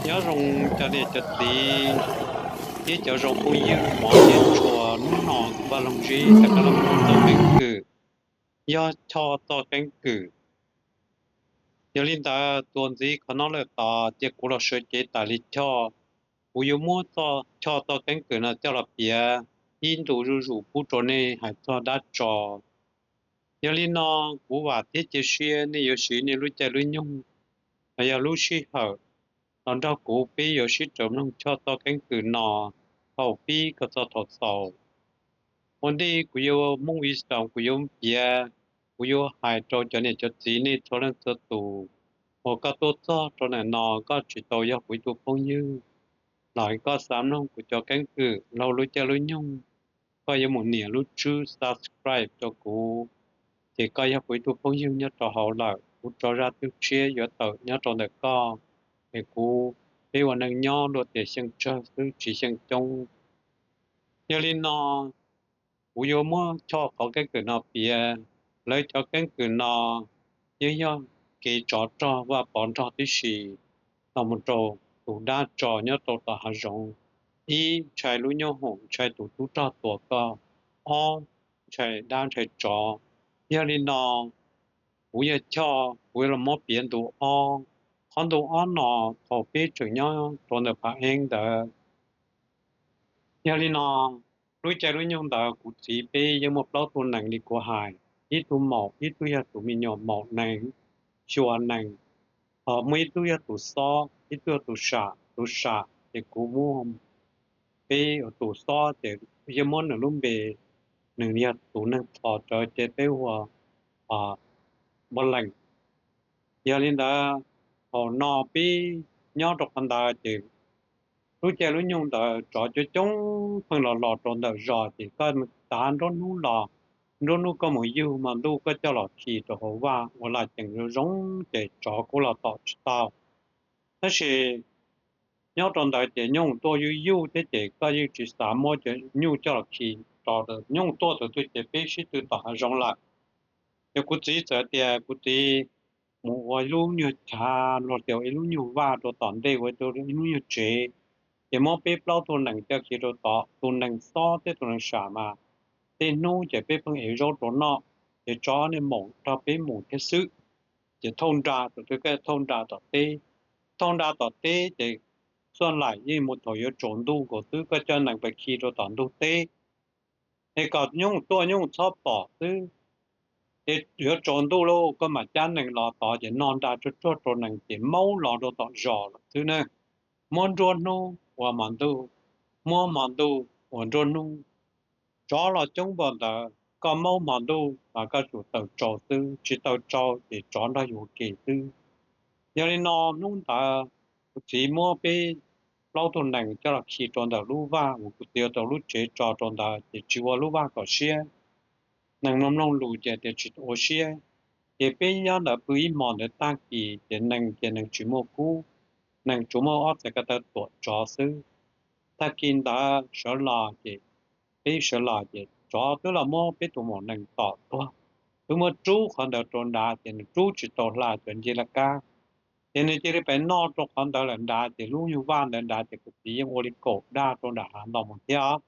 Nyob zoo cov niam cov txiv thiab cov zoo phooj ywg mov thiab tshua, hnub no kuv Vaj Loog Zeb rov qab los txog keeb kwm, yog Choj txoj keeb kwm. Yog li ntawd, txuas ntxiv qhov no lawm tod ces kuv los sawv cev tas li Choj. Kuv yuav muab Choj txoj keeb kwm no coj los piav ib ntu zuj zus pub rau nej hais txog dab tso. Yog li no, kuv vam thiab cia siab nej yuav siv nej lub caij lub nyoog los yog lub sij hawm los nrog kuv peb yuav sib raws mloog Choj txoj keeb kwm no thaum pib kom txog thaum xaus. Ua ntej kuv yuav move on, kuv yuav piav, kuv yuav hais rau cov niam cov txiv nej txhua leej txhua tus uas koj tuaj txog rau ntawm no koj tsis tau yog kuv ib tug phooj ywg los koj xav mloog kuv cov keeb kwm laug lub caij lub nyoog, koj yuav mus nias lub tswb subscribe rau kuv, ces koj yog kuv ib tug phooj ywg nyob rau hauv lawm. Kuv tso zaj twg tshiab yuav tawm nyob rau ntawm koj, es kuv, peb ua neej nyob luag tias xyeej tsawg xwb tsis xyeej coob. Yog li no, kuv yuav muab Choj qhov keeb kwm no piav. Lawv cov keeb kwm no yeej yog kev tsov rog Vaj Pov Nrog tib si los mus rau tus dab tso nyob rau tom hav zoov. Ib, ntshai lub nyoob hoom, ntshai tus tub rog tua koj. Ob, ntshai dab ntshai tsov. Yog li no, kuv yog Choj, kuv yuav los muab piav ntu ob. Qhov ntu ob no thaum peb tseem nyob rau ntawm Phav Eeb ntawd. Yog li no, lub caij lub nyoog ntawd kuv txiv peb yeej muaj plaub tug nees li kuv hais, ib tug maum, ib tug yog tus me nyuam maum nees, xyuas nees, ho muaj ib tug yog tus xob, ib tug yog tus sam, tus sam ces kuv muab, peb tus xob ces yeej muab nws lub npe, nws yog tus neeg thov rawv ces peb hu ua Npauj Lees. Yog li ntawd, thaum no peb nyob rau qhov ntawd ces lub caij lub nyoog ntawd tsov coob coob pheej los los rau ntawm zos ces koj tav nruab hnub los, nruab hnub koj mus yug hmo ntuj koj coj los khi rau hauv vaj ua laj cees zoo zoo ces tsov kuj los tom tsis tau. Tab sis nyob rau ntawd ces nyoob hoom tuaj yuj yuj thiab ces koj yeej tsis xav muab cov nyuj coj los khi tso, nyoob hoom tuaj thaum twg ces peb sib tw tom hav zoov lawm. Ces kuv txiv txawm tias kuv txiv mus ua lub nyuag chav los tias ua ib lub nyuag vaj rau tom ntej ua ib lub nyuag tsev, ces muab peb plaub tug nees coj khi rau tod, tus nees xob thiab tus nees sam mas tej hnub ces peb pheej ev zaub rau noj, ces tsov niaj maum nrog peb mus thiab xwb. Ces thauj nra, thaum twg koj thauj nra tom teb, thauj nra tom teb ces xuaj laim yeej mus thaum yuav tsaus ntuj nkaus xwb, koj coj nees pais khi rau tom ntug teb es kom nyoob hoom tuaj nyoob hoom txhob pom xwb. Ces yuav tsaus ntuj lauj, koj mam cab nees los tod ces noj nra tsuag tsuag rau nees ces maub los rau tom zos lawm xwb na. Muab nruab hnub ua hmo ntuj, muab hmo ntuj ua nruab hnub. Tsov los coob npaum ntawd, koj maub hmo ntuj mas koj tsum taws tsau xwb, tsis taws tsau ces tsov nrog yus ua ke xwb. Yog li no hnub ntawd kuv txiv muab peb plaub tug nees coj los khi rau ntawm lub vaj uas kuv txiv ua tau lub tsev tso rau ntawd ces tsis ua lub vaj kom siab. Nees mloog mloog lus ces tias tsis ua siab. Ces peb nyob ntawd pw ib hmos ntawd tag kis ces nees ces nees tsis muaj kub, nees tsuas muaj ob txhais ko taw tuam tsov xwb. Tag kis ntawd sawv los ces, peb sawv los ces tsov twb los muab peb tus maum nees tom tuag, twb muab rub qhov ntawd rau nrad ces nws rub tsis tau hla cov ncej laj kab. Ces nws cia li pais noj rau qhov ntawd lawm nrad ces lub nyuag vaj ntawd nrad ces kuv txiv yeej ua li kaum daj rau nram hav ntoo mus thiab.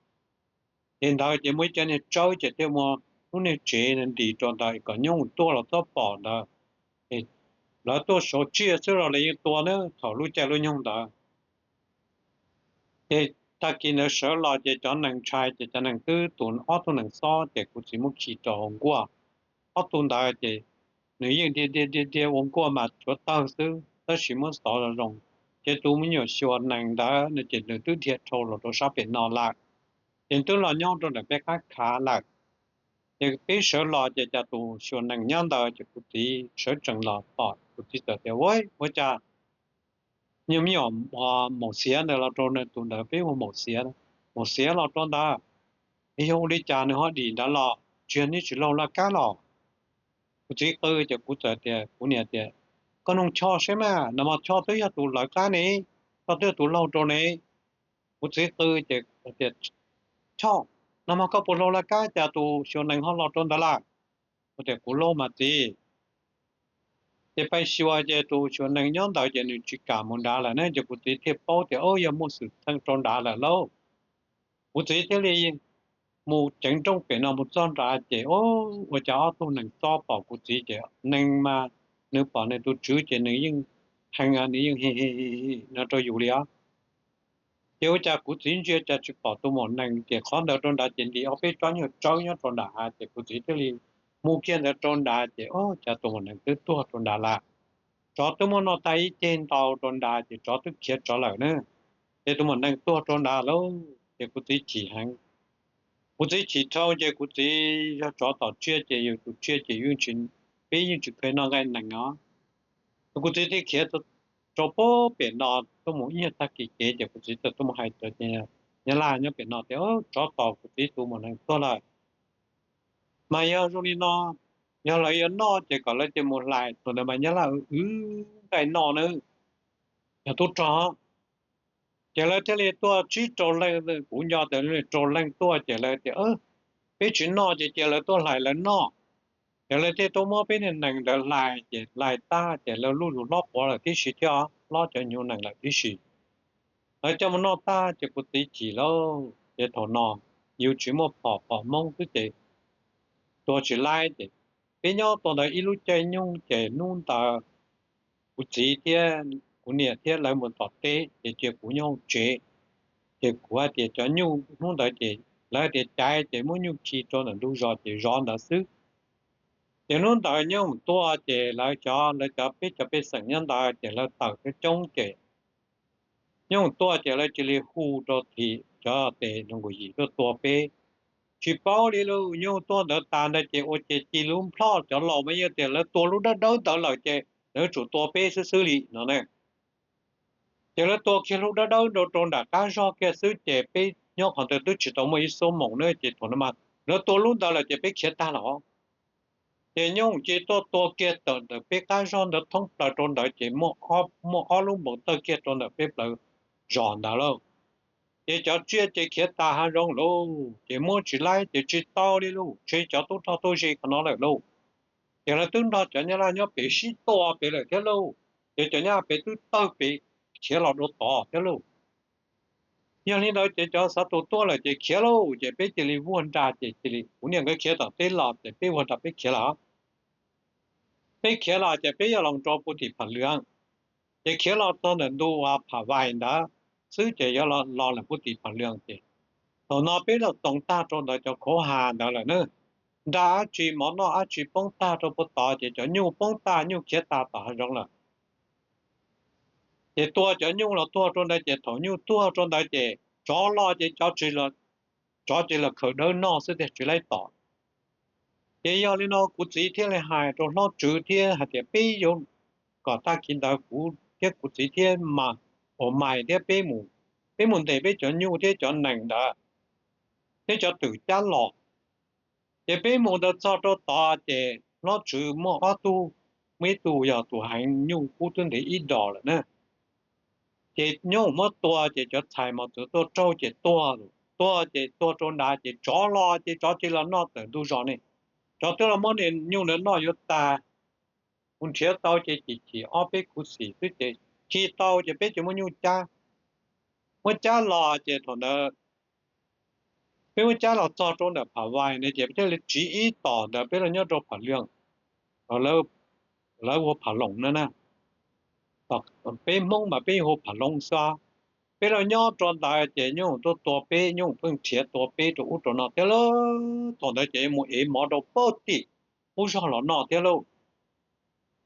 Ces ntawd ces muaj ib co niag tsawb ces thiaj muaj lub niag tsev nris rau ntawd kom nyoob hoom tuaj los txhob pom ntawd. Lawv tuaj saud tsiaj xwb los lawv yeej tua na thaum lub caij lub nyoog ntawd. Ces tag kis ntawd sawv los ces cov nees ntshai ces cov nees twb tus ob tug nees xob ces kuv txiv muab khi rau hauv nkuaj. Ob tug ntawd ces nws yeej dhia dhia dhia dhia ua nkuaj mas tshuav tawg xwb tab sis muab xov zoo zoo. Ces tus me nyuam xyuas nees ntawd no ces nws twb dhia dhau los rau sab pem no lawm. Ces twb los nyob rau nram peb qab khav lawm. Ces peb sawv los ces cas tus xyuas nees nyob ntawd ces kuv txiv sawv tsees los tom kuv txiv txawm tias, Ua, ua cas nyuag me nyuam maum xiav ntawd los rau tus ntawd peb hu maum xiav, maum xiav los rau ntawd, es yog ua li cas nws ho dim ntawd los, tsis yog neb tsis laug laj kab los? Kuv txiv qw ces kuv txawm tias, kuv niam tias, Koj noog Choj saib mas, nag hmo Choj twb yog tus lawv qab ne, Choj twb yog tus laug rau ne. Kuv txiv qw ces tias, Choj, nag hmo koj puas laug laj kab cas tus xyuas nees ho los rau ntawd lawm? Kuv tias, Kuv laug mas txiv. Ces pais xyuas ces tus xyuas neeg nyob ntawd ces nws tsis kam mus nrad lawm ne, ces kuv txiv thiaj paub tias, o, yog muaj xwm txheej rau nrad lawm lauj. Kuv txiv thiaj li mus ceev nrooj pem no mus txog nrad ces, o, ua cas ob tug neeg txob pom kuv txiv ces neeg mas nws pom nws tus tswv ces nws yeej heev, nws yeej hi hi hi no rau yus li os. Ces ua cas kuv txiv ntsia cas tsis pom tus maum nees, ces qhov ntawd rau nrad ces ntim ob peb tsob nyuag tsawb nyob rau nrad, ces kuv txiv thiaj li mus kiag ntawd rau nrad ces, o, cas tus maum nees twb tuag rau nrad lawm. Tsov twb muab noj tag ib ceg ntau rau nrad ces tsov twb khiav tsov lawm na. Ces tus maum nees tuag rau nrad lauj, ces kuv txiv chim heev. Kuv txiv chim dhau ces kuv txiv yog tsov tom tsiaj ces yus tus tsiaj ces yeej tsis, peb yeej tsis kheev noj nqaij nees os. Kuv txiv thiaj khiav rau pem no tuaj mus ib nyuag tag kis kev ces kuv txiv txawm tuaj mus hais rau nyab laj nyob pem no tias, tsov tom kuv txiv tus maum nees tuag lawm. Mas yog zoo li no, yog lawv yuav noj ces kom lawv cia mus hlais, thaum ntawd mas nyab laj wb nqaij noj na, yog tub rog. Ces lawv thiaj li tuaj tsib rau leej, kuv nco tias rau leej tuaj ces lawv tias, peb tsis noj ces cia lawv tuaj hlais lawv noj. Ces lawv thiaj tuaj muab peb niag nees ntawd hlais ces hlais tag ces lawv lub zog hlob quav lawm tib si thiab, hlob cov hnyuv nees lawm tib si. Lawv coj mus noj tag ces kuv txiv chim lauj, ces thaum no yus tsis muaj phom, phom Hmoob xwb ces tua tsis laib ces peb nyob tua ntawd ib lub caij nyoog ces hnub ntawd kuv txiv thiab kuv niam thiab lawv mus tom teb ces cia kuv nyob hauv tsev. Ces kuv hais tias cov nyuj hnub ntawd ces lawv hais tias caiv ces muab nyuj khi rau ntawm ntug zos ces zov ntawd xwb. Ces hnub ntawd nyooj tuaj ces lawv cov, lawv cov peb cov pej xeem nyob ntawd ces lawv tawm coob coob ces nyooj tuaj ces lawv cia li hu rau tim cov tes nees nkaum yim tuaj tua peb. Tsis paub li lauj, nyooj tuaj ntawd tas ntawd ces ua ces ci lub nplhoj, cov laus mas yeej tias lawv tua lub dawb dawb ntawd lawm ces lawv yuav tsum tua peb xwb xwb li no ne. Ces lawv tua kiag lub dawb dawb rau rau nram qab zog kiag xwb ces peb nyob qhov ntawd twb tsis tau muaj ib xuab moos na ces thaum no mas lawv tua lub ntawd lawm ces peb khiav tag los. Ces nyooj ces tuaj tua kiag tawm ntawm peb qab zog ntawd thoob plaws rau ntawd ces muaj ob lub npoo tawg kiag rau ntawm peb plawv zos ntawd lauj. Ces cov tsiaj ces khiav tas hav zoov lauj, ces muab tsis laib ces tsis tau li lauj, ntshe cov tub rog tuaj ze qhov no lawm lauj. Ces lawv twb nrog cov nyab laj nyob pem sib tua pem lawm thiab lauj. Ces cov nyab laj pem twb tawg pem khiav los dua tod thiab lauj. Yog li ntawd ces cov xav tus tuaj lawm ces khiav lauj, ces peb cia li vuag nra ces cia li, kuv niam nkawd khiav tom teb los ces peb vuag nra peb khiav lawm. Peb khiav los ces peb yuav los rau puag tim Pham Lwm, ces khiav los txog ntawm ntu uas Pham Vais ntawd xwb ces yuav los lawm puag tim Pham Lwm ces thaum no peb los txoos tag rau ntawd cov khauv has ntawd lawm na. Nra dab tsi mov noj dab tsi poob tag rau puag tod ces cov nyuj poob tag nyuj khiav tas tom hav zoov lawm. Ces tua cov nyuj los tuag rau ntawd ces thaum nyuj tuag rau ntawd ces tsov los ces tsov tsis los, tsov ces los khaws dawb noj xwb tiag tsis laib tom. Ces yog li no kuv txiv thiaj li hais rau hlob Tswv thiab hais tias peb yuav kom tag kis ntawd kuv thiab kuv txiv thiab mas, uas mais thiab peb mus, peb mus ntes peb cov nyuj thiab cov nees ntawd thiab cov twm cab los. Ces peb mus ntawd txog rau tod ces hlob Tswv muaj ob tug, muaj ib tug yog tus heev nyuj kub twb ntev ib dos lawm na. Ces nyob muab tua ces cov txhais mos txwv tuaj raug ces tuag, tuag ces tuag rau nrad ces tsov los ces tsov cia los noj tawm ntug zos ne. Tsov twb los muab niag nyuj ntawd noj yuav tag. Kuv nrhiav tau ces chim chim ob peb khuv xim xwb ces khi tau ces peb ces muab nyuj cab, muab cab los ces thaum ntawd peb muab cab los txog rau ntawm Pham Vais na ces peb thiaj li tsiv ib tom ntawd peb los nyob rau Pham Lwm, lawv ua Pham Loos na na. Peb Hmoob mas peb hu Pham Loos xwb. Peb los nyob rau ntawd ces nyooj tuaj tua peb, nyooj pheej nrhiav tua peb rau ub rau no thiab lauj. Thaum ntawd ces mus ev mov rau puag tim ub zog los noj thiab lauj.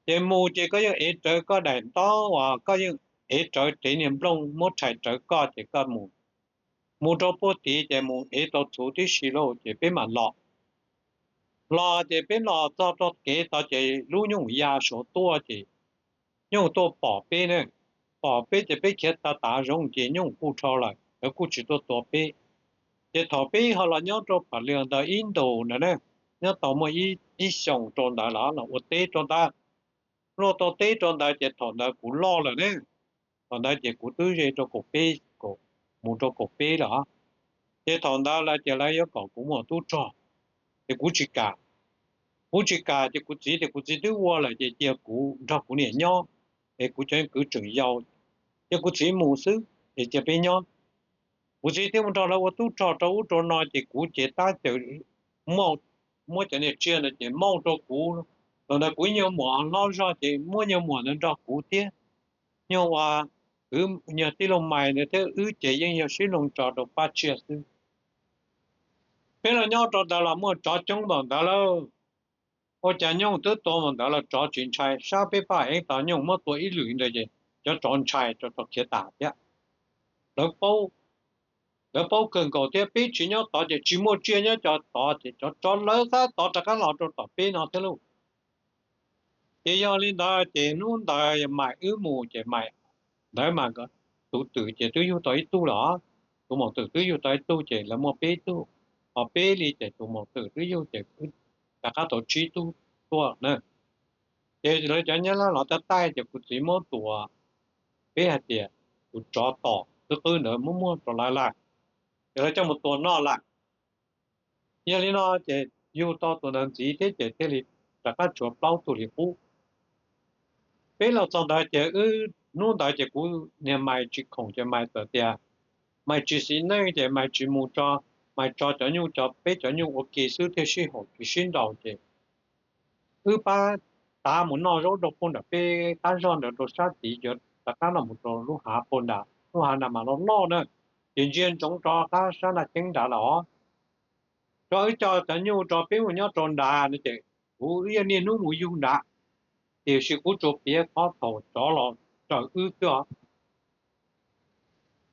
Ces mus ces koj yeej ev rawv koj daim ntaub uas koj yeej ev rawv tev niag nplooj muab rhais rawv koj ces koj mus, mus rau puag tid ces mus ev tau txhuv tib si lauj ces peb mam los. Los ces peb los txog rau kev tod ces lub nyooj ya saum tuaj ces nyooj tuaj pom peb ne, pom peb ces peb khiav tag tav zoov ces nyooj kuj dhau lawm lawv kuj tsis tuaj tua peb. Ces thaum peb ho los nyob rau Pham Lwm ntawd ib ntus ntawd ne, nyob tau muaj ib xyoos rau ntawd los los ua teb rau ntawd, luaj tau teb rau ntawd ces thaum ntawd kuv loj lawm ne, thaum ntawd ces kuv twb ze rau kaum peb, mus rau kaum peb lawm. Ces thaum ntawd lawv ces lawv yuav kom kuv mus ua tub rog, ces kuv tsis kam. Kuv tsis kam ces kuv txiv tias kuv txiv twb ua lawm ces cia kuv nrog kuv niam nyob, es kuv cov kwv tseem yau, cia kuv txiv mus xwb es cia peb nyob. Kuv txiv thiaj mus nrog lawv ua tub rog rau ub rau no ces kuv ces tab cawm muab cov niag tsiaj ntawd ces mauj rau kuv. Thaum ntawd kuv ib nyuag muam hlob zog ces muab nyuag muam ntawd nrog kuv thiab. Nyuag ua kwv nyuag tij laug mais ntawd thiab wb ces yeej yog sib loog tso rau pab tsiaj xwb. Peb los nyob rau ntawd los muaj tsov coob npaum ntawd lawm. Ua cas nyuj twb tua npaum ntawd los tsov tsis ntshai, sab peb paj ev tau nyuj muab tua ib lwm ntawd ces cov tsov ntshai, tsov khiav tas thiab. Lawv paub kawg nkaus thiab peb tsis nyob tod ces tsis muaj tsiaj nyob cov tod ces cov tsov lawv qab tod rov qab los rau tom peb no thiab lauj. Ces yog li ntawd ces hnub ntawd mais wb mus ces mais ntawd mas tus twm ces twb yug tau ib tug lawm, tus maum twm twb yug tau ib tug ces lawv muaj peb tug, ho peb li ces tus maum twm twb yug ces rov qab tau tsib tug tuaj na. Ces lawv cov nyab laj los tab taij ces kuv txiv muab tus, peb hais tias tus tsov tom xwb qwb ntawd muab muag rau lawv lawm, ces lawv coj mus tua noj lawm. Yog li no ces yug tau tus ntawd ntxiv thiab ces thiaj li rov qab tshuav plaub tug li qub. Peb los txog ntawd ces wb, hnub ntawd ces kuv niag mais tsis khoom ces mais txawm tias mais tsis xis neej ces mais tsis mus tso, mais tso cov nyuj, cov peb cov nyuj ua ke xwb thiaj sib haum tsis sib nraus ces wb pab tav mus noj zaub rau puag nram peb qab zog ntawd rau sab tid, yuav rov qab los mus rau lub hav puag nram, lub hav nram mas loj loj na, ces ntsia ntsoov rov qab sab naj ceeb nrad los. Tso wb coj cov nyuj rau peb mus nyob rau nrad no ces kuv wb yeej niaj hnub mus yug nrad, tiam sis kuv tsuas piav qhov thaum tsov los raws wb xwb os.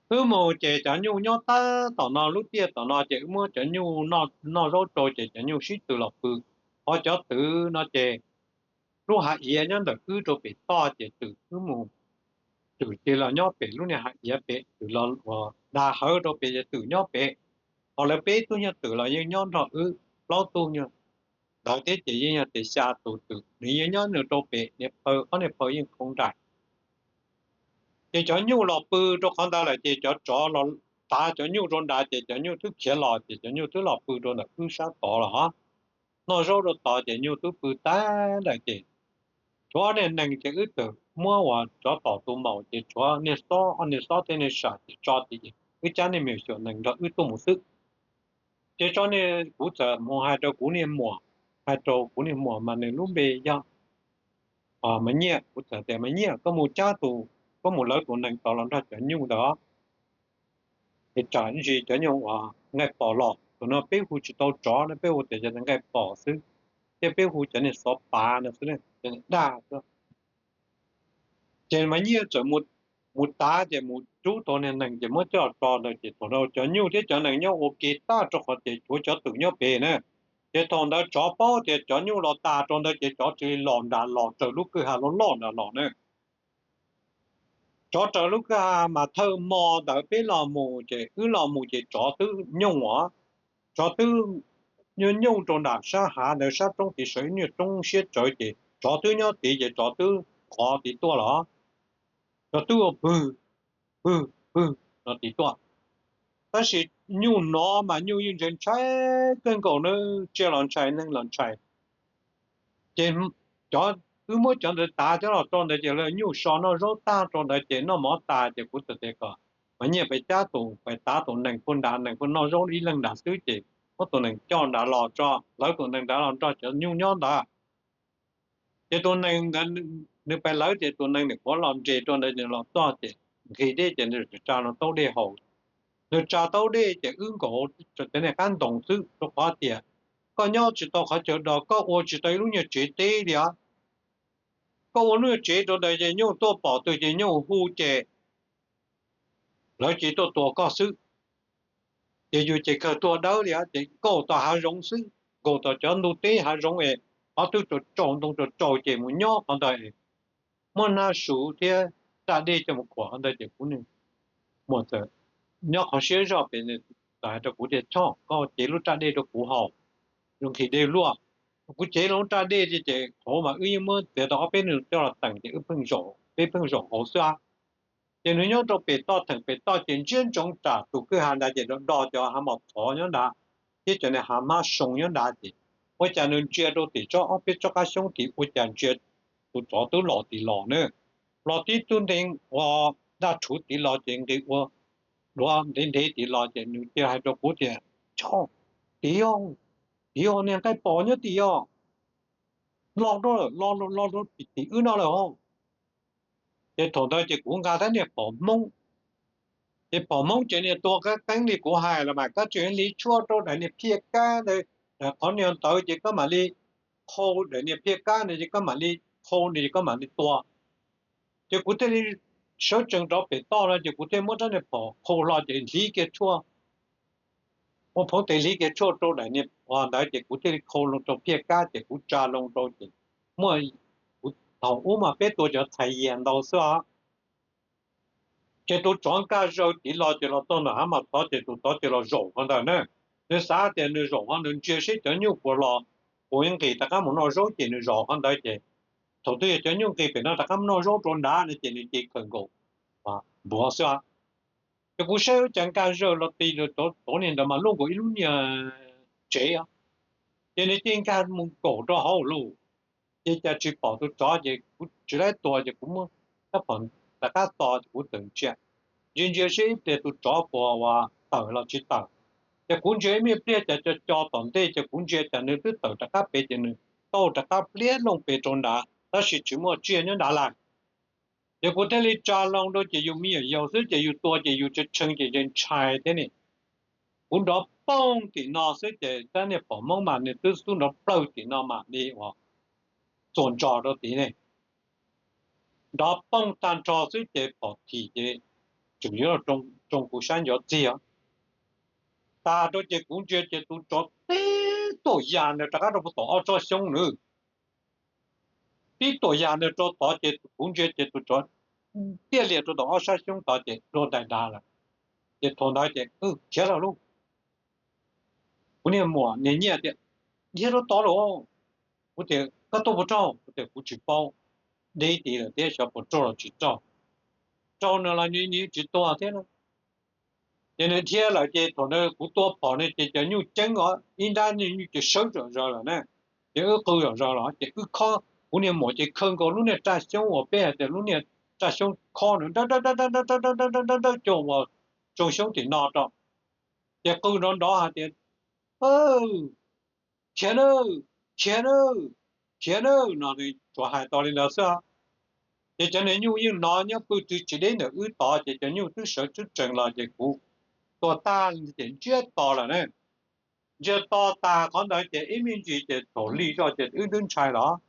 Wb mus ces cov nyuj nyob tab tom no lub tiaj tom no ces wb muab cov nyuj noj zaub rau ces cov nyuj sib tw los pw. Ho cov twm no ces lub hav iav nyob ntawm wb rau pem toj ces twm wb mus, twm ces los nyob pem lub niag hav iav pem, twm los da hawv rau pem ces twm nyob pem. Ho lawv peb tug nyuag twm los yeej nyob nrog wb, plaub tug nyuag ntawd thiab ces yeej yog tias xya tus twm, nws yeej nyob nws rau pem niag phaw, ob niag phaw yeej khoo nraim. Ces cov nyuj los pw rau qhov ntawd lawm ces cov tsov los tav cov nyuj rau nrad ces cov nyuj twb khiav los ces cov nyuj twb los pw rau ntawm wb sab tod los. Noj zaub rau tod ces nyuj twb pw tag lawm ces tshuav ob niag nees ces wb txawm muab uas tsov tom tus maum ces tshuav niag xob, ob niag xob thiab niag sam ces tso tid, wb cab niag me xyuam nees nrog wb tuaj mus xwb. Ces tso niag, kuv txawm mus hais rau kuv niag muam, hais rau kuv niag muam mas nws lub npe yog Mas Nyiaj, kuv txawm tias Mas Nyiaj, koj mus cab tus, koj mus lawv tus nees tod los nrog cov nyuj ntawd, es tsam ntsis cov nyuj uas nqaij pom los. Thaum no peb hu tsis tau tsov no, peb hu tias cov nqaij pom xwb, thiab peb hu cov niag xov pav no xwb, cov niag daj xwb. Ces Mas Nyiaj txawm mus tav ces mus rub tau niag nees ces muab coj tso ntawd ces thaum no cov nyuj thiab cov nees nyob ua ke tag rau qhov ces tshuav cov twm nyob pem na. Ces thaum ntawd tsov paub tias cov nyuj los tas rau ntawd ces tsov cia li los nram los raws lub kwj ha loj loj nram los na. Tsov raws lub kwj ha mas thawj hmo ntawd peb los mus ces wb los mus ces tsov twb nyooj os, tsov twb nyooj nyooj rau nram sab hav ntawd sab roob tid, sawv ib nyuag roob siab tsawv ces tsov twb nyob tid ces tsov twb qhov tid tuaj los. Tsov twb ua pwg pwg pwg no tid tuaj. Tab sis nyuj no mas nyuj yeej ntshai ntshai kawg nkaus na, tsiaj los ntshai neeg los ntshai. Ces cov, wb muab cov ntawd tav cov los tso ntawd ces lawv nyuj so noj zaub tag rau ntawd ces noj mov tas ces kuv txawm tias kom Mas Nyiaj pais cab tus, pais tav tus nees puag nrad, nees puag noj zaub ib leeg nrad xwb ces muab tus nees coj nrad los tso, lawv tus nees nrad los nrog cov nyuj nyob ntawd. Ces tus nees ntawd nws pais lawv ces tus nees nws qhuav los nres rau ntawd los txog ces nqhis dej ces nws tsa taub dej haus. Nws tsa taub dej ces wb nkaum cov niag qab ntoo xwb, rau qhov tias koj nyob tsis tau qhov chaw do, koj ua tsis tau ib lub nyuag tsev teb li os. Koj ua lub nyuag tsev rau ntawd ces nyuj tuaj pom twg ces nyuj hu ces lawv cia tuaj tua koj xwb. Ces yus ces kawg tuag dawb li os, ces nkaum tom hav zoov xwb, nkaum tom cov ntug teb hav zoov es qhov twb tsaus tsaus ntoo tsaus tsaus ces mus nyob qhov ntawd, muab hnab su thiab raj dej coj mus khuam qhov ntawd ces kuv niag muam txawm nyob qhov siab zog pem, txawm hais rau kuv tias Choj, koj cev lub raj dej rau kuv haus, zoo nqhis dej luaj. Kuv cev lub raj dej ces hauv mas wb yeej muab txiav tau ob peb nws coj los teem ces wb pheej zaum, peb pheej zaum hauv xwb. Ces nws nyob rau pem toj, theem pem toj ces ntsia ntsoov tsam tus kwj ha nrad ces do do cov hav mos thov nyob nrad thiab cov niag hav hmab soo nyob nrad ces Ua cas nws ntsia rau tim tsob ob peb tsob qab xyoob tim ua cas ntsia tus tsov twb los tim los ne, los tib tug nteeg ua daj rhuv tim los ces nqis ua duav ntev ntev tim los ces nws cia hais rau kuv tias, Chov, tim os, tim os, niag nqaij pom nyob tim os, los rau, los, los rau tim wb no lawm os. Ces thaum ntawd ces kuv nqa tab niag phom Hmoob, ces phom Hmoob ces niag tua qeeb qeeb li kuv hais los mas kab tsis li tshuaj rau daim niag phiaj kab ntawd, daim qhov niag ntawd ces koj mam li qhau daim niag phiaj kab ntawd ces koj mam li qhau nws ces koj mam li tua. Ces kuv thiaj li sawv tsees rov pem toj no ces kuv thiaj muab rab niag phom qhau hlo ces hliv kiag tshuaj, ua phoov tes hliv kiag tshuaj rau daim niag ntawd ces kuv thiaj li qhau loo rau phiaj kab ces kuv tsa loo rau ces muaj, kuv thaum ub mas peb tua cov txhais yias ntau xwb os. Ces tus tsov nkag zaws tiv los ces los txog ntawm hav mas tod ces tus tsov ces los zaum qhov ntawd na. Nws xav tias nws zaum qhov ntawd ntsia seb cov nyuj puas los, puas nqis rov qab mus noj zaub ces nws zaum qhov ntawd ces thaum twg yog cov nyuj nqis pem no rov qab mus noj zaub rau nrad no ces nws cia li khaws nkaus npuav xwb. Ces kuv saib ua cas nkag zaws los ti, tuav niag ntawd mas luaj nkaus ib lub niag tsev os. Ces nws cia li nkag mus nkaum rau hauv lauj. Ces cas tsis pom tus tsov ces kuv tsis laib tua ces kuv muab rab phom rov qab txo ces kuv txawm ntsia, ntsia ntsia seb ib pliag tus tsov puas uas tawm los tsis tawm. Ces kuv ntsia ib me pliag cas co co tom ntej ces kuv ntsia cas nws twb tawm rov qab pem ces nws tau rov qab pliab looj pem rau nrad tab sis tsis muaj tsiaj nyob nrad lawm. Ces kuv thiaj li tsa loo rau ces yus me nyuam yaus xwb ces yus tua ces yus tshee tshee ces ntshai ntshai thiab ne. Kuv nrov poog tim no xwb ces rab niag phom Hmoob mas nws twb xub nrov plawg tim no mam li uas txuas ntsos rau tid ne. Nrov poog tag nrho xwb ces phom thim ces tseem yuav los tsoo kuv sab ncov txiag. Tas rau ces kuv ntsia ces tus tsov tib tuam yam ntawd rov qab rau puag tom ob tsob xyoob nws. Tib tuam yam ntawd rau tod ces kuv ntsia ces tus tsov tiaj lias rau tom ob sab xyoob tod ces dua ntais nrad lawm. Ces thaum ntawd ces khiav lawm lauj. Kuv niag muam niag nyiaj tias, Dhia rau tod lauj. Kuv tias, Koj tuaj puas raug? Kuv tias, Kuv tsis paub, deb tid lawm thiab xyov puas raug los tsis raug. Raug no los nws tsis tuag thiab na. Ces nws dhia lawm ces thaum ntawd kuv tua phom no ces cov nyuj ceeb os, ib nrab nyuj ces sawv zom zaws lawm na. Ces wb qw zom zaws los ces wb khob, kuv niag muam ces khaws nkaus lub niag raj xyoob uas peb hais tias lub niag raj xyoob khob na, dawb dawb dawb dawb dawb dawb dawb dawb dawb dawb coj ua tsoo xyoob tim no rau. Ces qw nrov nrov hais tias, Khiav nawb, khiav nawb, khiav nawb no, tsuas hais tau li ntawd xwb. Ces cov niag nyuj yeej hnov nyob pw tsis deb ntawm wb tod ces cov nyuj twb sawv tswb tsees los ces kuv tua tag ces ntsiag to lawm na. Ntsiag to tas qhov ntawd ces ib me ntsis ces thaum lig zog ces wb twb ntshai los.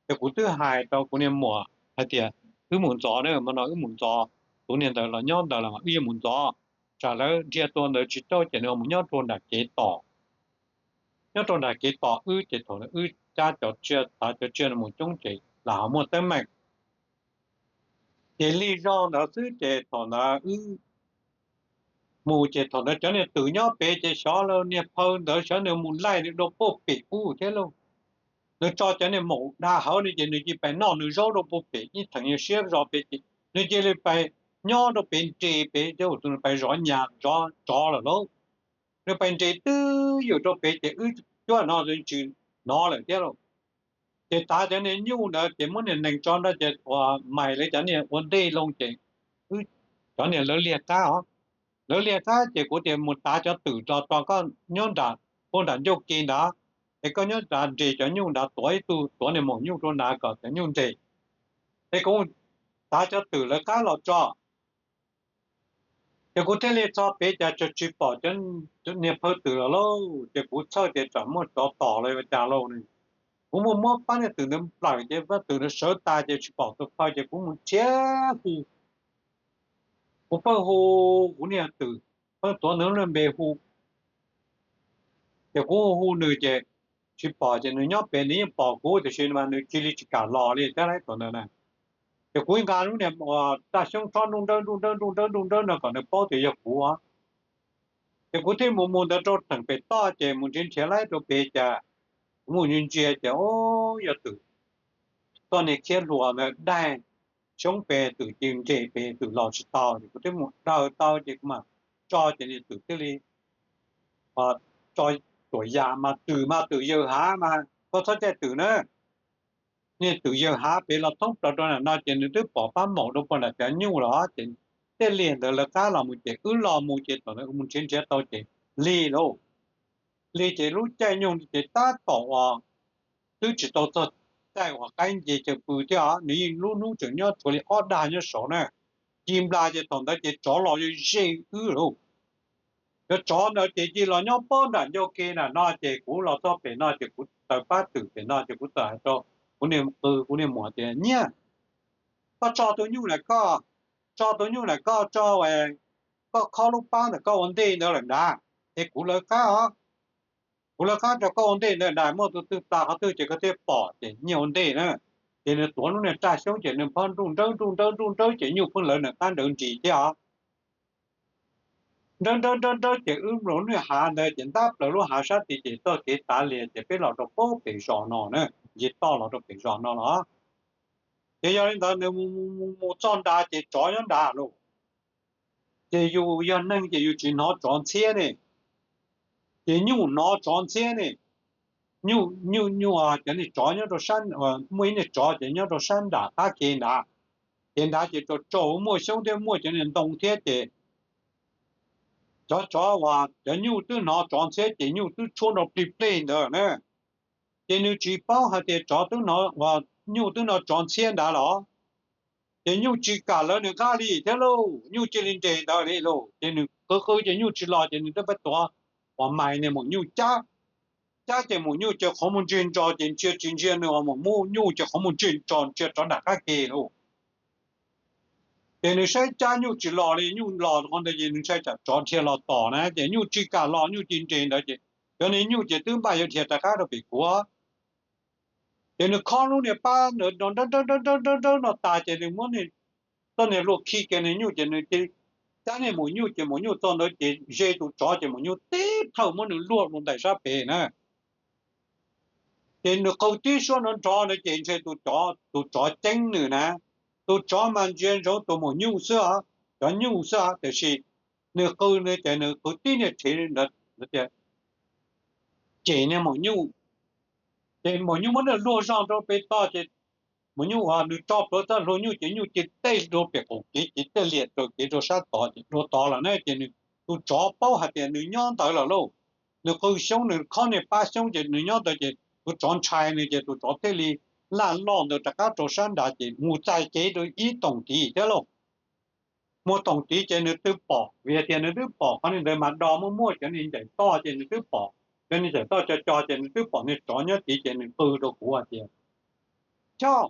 Ces kuv twb hais rau kuv niag muam hais tias, Wb mus ntxov na, hmo no wb mus ntxov, tus niag ntawd los nyob ntawd los mas wb yuav mus ntxov, tsam lawv dhia tua ntawd tsis raug ces nws mus nyob rau nram kev tos. Nyob rau nram kev tos wb ces thaum ntawd wb cab cov tsiaj, tav cov tsiaj no mus coob ces lam ho muaj teeb meem. Ces lig zog ntawd xwb ces thaum ntawd wb mus ces thaum ntawd cov niag twm nyob pem ces xyov niag phaw ntawd xyov nws mus laij nws dua puag pem ub thiab lauj. Nws tso cov niag maum da hawv no ces nws cia li pais noj nws zaub rau puag pem ib theem nyuag siab zog pem ces nws cia li pais nyob rau pem nres pem thiab, tus nws pais zov nyas zov tsov lawm lauj. Nws pais nres twb ywm rau pem ces wb cuab no tsis hnov lawm thiab lauj. Ces tav cov niag nyuj ntawd ces muab niag nees tso nrog ces ua mais lawv cov niag ua ntej loo ces wb cov niag lawv liag qab os. Lawv liag qab ces kuv tias mus tav cov twm los tso koj nyob nram, puag nram ncauj ke ntawd, es koj nyob nrad nres cov nyuj nrad, tuav ib tug tuav niag maum nyuj rau nrad kom cov nyuj nres, es kuv tav cov twm lawv qab los tso. Ces kuv thiaj li txog pem cas tsis pom cov niag phaw twm los lauj. Ces kuv txhawj tias tsam muaj tsov tom los ua cas lauj ne. Kuv muab muab pab niag twm ntawd nplawm ces pab twm ntawd sawv tas ces tsis pom tus phaw ces kuv mus thiab hu. Kuv pheej hu kuv niag twm, pheej tuav nws lub npe hu. Ces kuv hu hu nws ces tsis pom, ces nws nyob pem nws yeej pom kuv tiam sis mas nws cia li tsis kam los li thiab lauj thaum ntawd na. Ces kuv nqa lub niag raj xyoob rhob nruj nrawb nruj nrawb nruj nrawb nruj nrawb no kom nws paub tias yog kuv. Ces kuv thiaj mus mus ntawd rau theem pem toj ces mus nrhiav nrhiav laib rau pem cas kuv mus ntsia ntsia ces o, yog twm, txoj niag khiab hluas ntawd daig xyoob pem twm ces nres pem twm los tsis tau ces kuv thiaj mus daws tau ces kuv mam tso ces niag twm thiaj li tso tuam yam mas twm mas twm yawg hav mas koj txhob caij twm na. Niag twm yawg hav pem los thoob plaws rau nram no ces nws twb pom pab maum rau puag nram cov nyuj los ces tej liaj ntawd lawv qab los mus ces wb los mus ces thaum ntawd mus nrhiav nrhiav tau ces lig lauj. Lig ces lub caij nyoog ces tab tom uas twb tsis tau txog caij uas qaib nce caw pw thiab os, nws yeej lub hnub tseem nyob tshuav li ob dag nyob saud na. Ci nplas ces thaum ntawd ces tsov los ze wb lauj. Cov tsov ntawd ces cia los nyob pob nram ncauj ke nram no ces kuv los txog pem no ces kuv taws pab twm pem no ces kuv txawm hais rau kuv niag qw kuv niag muam tias, Nyiaj, koj tso tus nyuj ntawm koj, tso tus nyuj ntawm koj tso, koj khob lub pab ntawm koj ua ntej ntawd lawm nrad, es kuv lawv qab os. Kuv lawv qab rau koj ua ntej ntawd nrad, muaj tus twg plas qhov twg ces koj thiaj pom ces nyiaj ua ntej na. Ces nws tuav lub niag raj xyoob ces nws phob nruj nrawb nruj nrawb nruj nrawb ces nyuj pheej lawv nws qab nrawv nris thiab os. Nrawb nrawb nrawb nrawb ces wb lub niag hav ntawd ces ntab plaws lub hav sab tid ces txoj kev tav lias ces peb los rau pem zos no na, nce toj los rau pem zos no los. Ces yog li ntawd nws mus mus mus mus txog nrad ces tsov nyob nrad lauj. Ces yus yog neeg ces yus tsis hnov tsov ntxhiab ne, ces nyuj hnov tsov ntxhiab ne. Nyuj nyuj nyuj cov niag tsov nyob rau sab, muaj ib niag tsov ces nyob rau sab nram qab ke nrad, ces nrad ces tsaus tsaus muaj xyoob thiab muaj cov niag ntoo thiab ces cov tsov uas cov nyuj twb hnov tsov ntxhiab ces nyuj twb tshuab nrov plig plig ntawd na. Ces nws tsis paub hais tias tsov twb hnov, nyuj twb hnov tsov ntxhiab nrad los, ces nyuj tsis kam lawv nws qab li thiab lauj, nyuj cia li nres ntawd li lauj. Ces nws qw qw ces nyuj tsis los ces nws twb pab tuav uas mais niag maum nyuj cab, cab ces maum nyuj ces qhov muag ntseg ntso ces ntsia tsis ntsia nws uas maum nyuj ces qhov muag ntseg ntso ntsia rov nram qab ke lauj. Ces nws saib cab nyuj tsis los li, nyuj los qhov ntawd ces nws ntshai tsam tsov dhia los tom na, ces nyuj tsis kam los, nyuj cia li nres ntawd ces cov niag nyuj ces twb npaj yuav dhia rov qab rau pem kuv. Ces nws khob lub niag pab ntawd nrawb nrawb nrawb nrawb no tas ces nws muab txoj niag hlua khi kiag niag nyuj ces nws cab niag maum nyuj ces maum nyuj txog ntawd ces ze tus tsov ces maum nyuj tib plhaw muab nws luaj rau ntawm sab pem na. Ces nws qw tib suab nrov nrov ntawd ces ntshe tus tsov ceeb nws na. Tus tsov mas ntsia ntsoov tus maum nyuj xwb, cov nyuj xwb, tiam sis nws qw ces nws qw tib niag rhiv ntawd tias, Cem niag maum nyuj. Ces maum nyuj muab nws luag zog rau pem toj ces maum nyuj uas nws tso plhuav txoj hlua nyuj ces nyuj cia li dej dua pem qaum kev ces tej liam raws kev rau sab tod ces dua tod lawm na. Ces nws, tus tsov paub hais tias nws nyob ntawd lawm lauj. Nws qw xyoob, nws khob niag pab xyoob ces nws nyob ntawd ces tus tsov ntshai nws ces tus tsov thiaj li laj loj ntawd rov qab rau sab nrad ces mus txais kev rau ib toom tid thiab lauj. Mus toom tid ces nws twb pom, vim tias nws twb pom qhov niag ntawd mas do muaj muaj cov niag ncaim toj ces nws twb pom, cov niag ncaim toj co co ces nws twb pom niag tsov nyob tid ces nws qw rau kuv hais tias, Choj,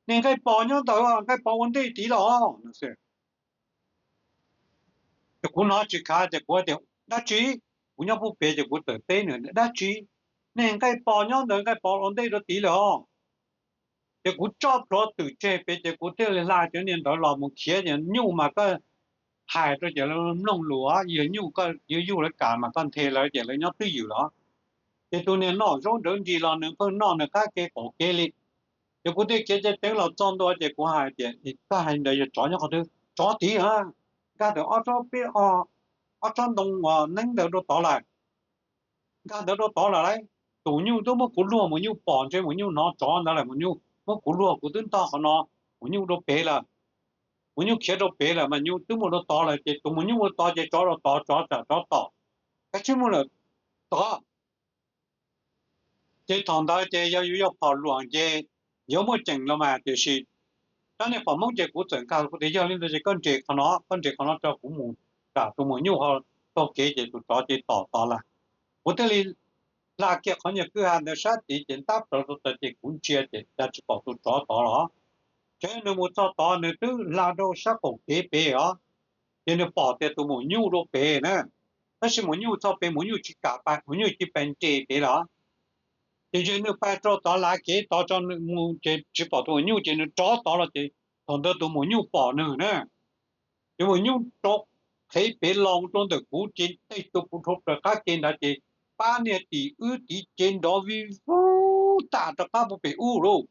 niag nqaij pos nyob ntawd, nqaij pos ua ntej tid los no. Ces kuv hnov tsis khav ces kuv tias, Dab tsi? Kuv nyob puag pem ces kuv txawm teb nws, Dab tsi? Niag nqaij pos nyob ntawd, nqaij pos ua ntej rau tid lawm os. Ces kuv tso plhuav twm tseg pem ces kuv thiaj li hla cov niag ntawd los mus khiav. Ces nyuj mas koj hais rau ces lawv mloog lus, yog nyuj koj yuav yug lawv kam mas koj nthe lawv ces lawv nyob twj ywm los. Ces tus niag noj zaub nrawv nris los nws pheej noj nws qab kev qaum kev li. Ces kuv thiaj khiav ceev ceev los txog ntua ces kuv hais tias, Koj hais ntawd yog tsov nyob qhov twg? Tsov tid a, nkag ntawm ob tsob peb, ob tsob ntoo uas neeb ntawd rau tod lawm. Nkag ntawd rau tod lawm lauj. Tus nyuj twb muab kuv luag, mus nyuj pom ntshe mus nyuj hnov tsov ntawd lawm, mus nyuj muab kuv luag, kuv twb ntog qhov no, mus nyuj rau pem lawm. Mus nyuj khiav rau pem lawm mas nyuj twb mus rau tod lawm ces tus mus nyuj ua tod ces tsov rau tod, tsov tsam tsov tom. Kav tsij mus lawm tod. Ces thaum ntawd ces yog yus yog phom luam ces yuav muaj ceem los mas, tiam sis rab niag phom Hmoob ces kuv txawm nkag, kuv tias, Yog li ntawd ces koj nres qhov no, koj nres qhov no tso kuv mus, tsam tus mus nyuj ho taug kev ces tus tsov ces tom tod lawm. Kuv thiaj li hla kiag qhov nyuag kwj ha ntawd sab tid ces ntab plaws rau tod ces kuv ntsia ces cas tsis pom tus tsov tod los. Ces nws mus txog tod nws twb hla rau sab qaum kev pem os, ces nws pom tias tus mus nyuj rau pem na. Tab sis mus nyuj txog pem mus nyuj tsis kam pais, mus nyuj cia li pais nres pem lawm. Ces ntshe nws pais rau tod lav kev tod tso, nws mus ces tsis pom tus mus nyuj ces nws rov tod los ces thaum ntawd tus mus nyuj pom nws na. Ces mus nyuj rov qhev pem los rau ntawm kuv ces tej tus puv rau plaws qab ke ntawd ces pab niag tim wb tiv ces nrov vij vub tas rov qab puag pem ub lauj.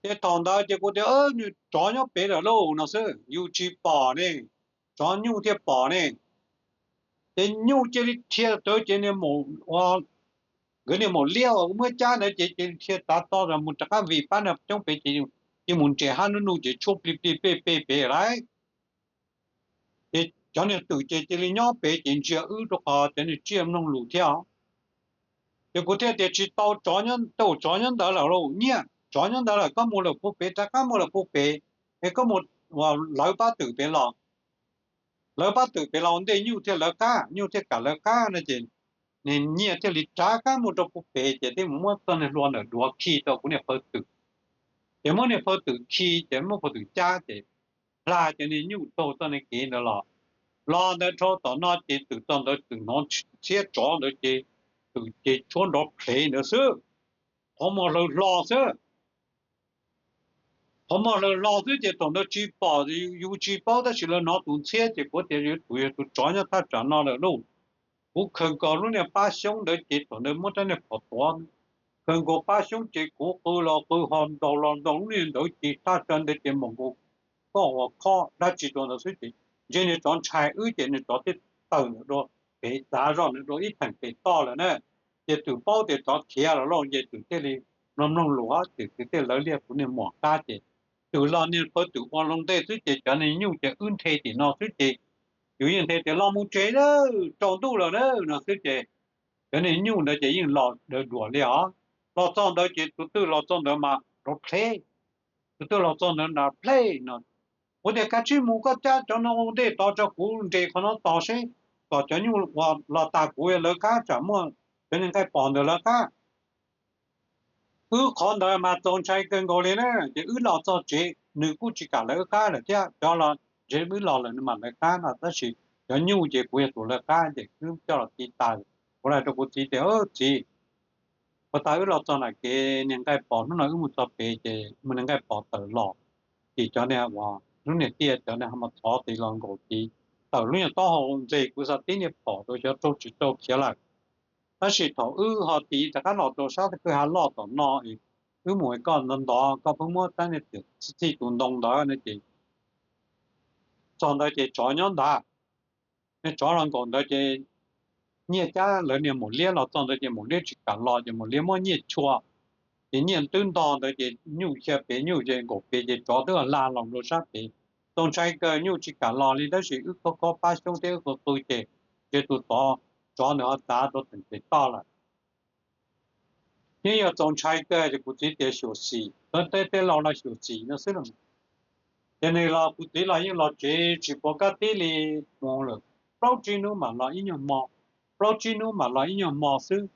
Ces thaum ntawd ces kuv tias, Tsov nyob pem lawm lauj no xwb, yus tsis pom ne, tsov nyuj thiaj pom ne. Ces nyuj cia li dhia rawv ces niag maum, nkawd niag maum liab uas muab cab ntawd ces cia li dhia tav to mus rov qab vij pab niag coob pem ces cia mus nres hab nub nug ces tshuab plig plig plig plig pem lawm. Ces cov niag twm ces cia li nyob pem ces ntsia wb rau qhov cov niag tsiaj mloog lus thiab. Ces kuv thiaj tias tsis tau, tsov nyob, tej zaum tsov nyob ntawd lawm lauj, nyiaj tsov nyob ntawd lawm, koj mus lawm puag pem, rov qab mus lawm puag pem, es koj mus lawv pab twm pem los, lawv pab twm pem los ua ntej nyuj thiaj lawv qab, nyuj thiaj kam lawv qab no ces nws nyiaj thiaj li rov qab mus rau puag pem ces thiaj mus muab txoj niag hlua ntawm duav khi tau kuv niag phaw twm. Ces muab niag phaw twm khi ces muab phaw twm cab ces hla cov niag nyuj taug txoj niag kev ntawd los. Los ntawd dhau tom no ces twm txog ntawd twm hnov ntxhiab tsov ntawd ces twm ces tshuab nrov plhev ntawd xwb. Qhov muag hlaws hlo xwb. Qhov muag hlaws hlo xwb ces thaum ntawd tsis pom, yus tsis paub tab sis lawv hnov tus ntxhiab ces kuv tias yuav tus, yog tus tsov nyob thaj tsam no lawm lauj. Kuv khaws nkaus lub niag pab xyoob ntawd ces thaum ntawd muab rab niag phom tuav, khaws nkaus pab xyoob ces kuv qw los qw ho ntaus los ntaus lub niag ntawd ces thaj tsam ntawd ces mam nkaus koj uas khob dab tsi rau ntawd xwb ces ntshe niag tsov ntshai wb ces niag tsov thiaj tawm ntawm dua pem, tav zog ntawm dua ib theem pem toj lawm na. Ces twm paub tias tsov khiav lawm lauj ces twm thiaj li mloog mloog lus ces twm thiaj lawv liaj kuv niag muam qab ces twm los niag phaw twm ua hlo ntej xwb ces cov niag nyuj ces wb nthe tim no xwb ces yus yeej nthe tias los mus tsev lawm, tsaus ntuj lawm na no xwb ces cov niag nyuj ntawd ces yeej los daws duam li os. Los txog ntawd ces tus twg los txog ntawd mas nrov plhev, tus twg los txog ntawd nrov plhev no. Kuv tias kav tsij mus, koj cab cov no ua ntej tod tso, kuv nres qhov no tos seb kom cov nyuj uas los tas kuv lawv qab, tsam muaj cov niag nqaij pom ntawd lawv qab. Wb qhov ntawd mas txaus ntshai kawg nkaus li na, ces wb los txog tsev nws kuj tsis kam lawv wb qab lawm thiab, cov los ntshe wb los lawm nws mam lawv qab no, tab sis cov nyuj ces kuv yog tus lawv qab ces wb coj los ti tas. Kuv hais rau kuv txiv tias, txiv, puag ta wb los txog nram kev niag nqaij pom, hnub no wb mus txog pem ces muaj niag nqaij pom tawm los, ces cov niag uas lub niag tiaj cov niag ho mas thov tis los nkaus tis tawm lub nyuag taub hau ntxeg kuv xav tib niag phom rau xyov raug tsis raug khiav lawm. Tab sis thaum wb ho tiv rov qab los rau sab kwj ha loj tom no, wb mus koj ntov ntov koj pheej muab rab niag tiam txij tus ntoo ntawd no ces txog ntawd ces tsov nyob ntawd. Niag tsov los nkaum ntawd ces nyiaj cab lawv niag maum liab los txog ntawd ces maum liab tsis kam los ces maum liab muab nyiaj chua, ces nyiaj twb ntog ntawd ces nyuj xya pem nyuj ces nkaum pem ces tsov twb hla los rau sab pem. Txaus ntshai kawg, nyuj tsis kam los li tab sis wb khob khob pab xyoob thiab wb qw qw ces ntshe tus tsov, tsov ntawd ho txav rau teem pem toj lawm. Yeej yog txaus ntshai kawg ces kuv txiv tias xyuam xim, tej, tej laus los xyuam xim no xwb los. Ces nws los kuv txiv los yeej los tsev tsis pom kab tib li, mus lawm plaub tsib hnub mam los ib nyuag hmo, plaub tsib hnub mam los ib nyuag hmo xwb.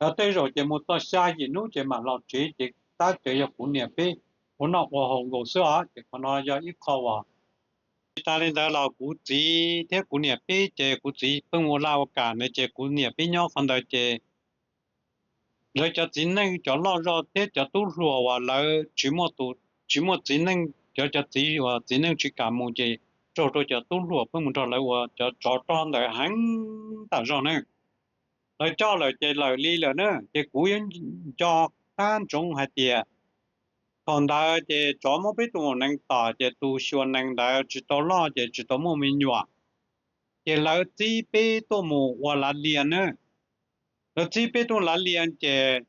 Yog tej zaum ces mus txog xya yim hnub ces mam los tsev ces tab cov yog kuv niam peb ua noj ua haus nkaus xwb os. Ces qhov no yog ib qho uas tsis tas li ntawd los kuv txiv thiab kuv niam peb ces kuv txiv pheej ua laj ua kam ntawd ces kuv niam peb nyob qhov ntawd ces lawv cov txiv neej cov loj zog thiab cov tub hluas uas lawv tsis muaj tus, tsis muaj txiv neej, cov, cov txiv uas txiv neej tsis kam mus ces raug rau cov tub hluas pheej mus nrog lawv ua cov tsov rog ntawd heev tas zog na. Lawv coj lawm ces lawm li lawm na ces kuv yuav nco qab ntsoov hais tias thaum ntawd ces tsov muab peb tus maum nees tom ces tus xyuas nees ntawd tsis tau loj ces tsis tau muaj me nyuam, ces lawv txib peb tuaj mus ua lav lias na. Lawv txib peb tuaj lav lias ces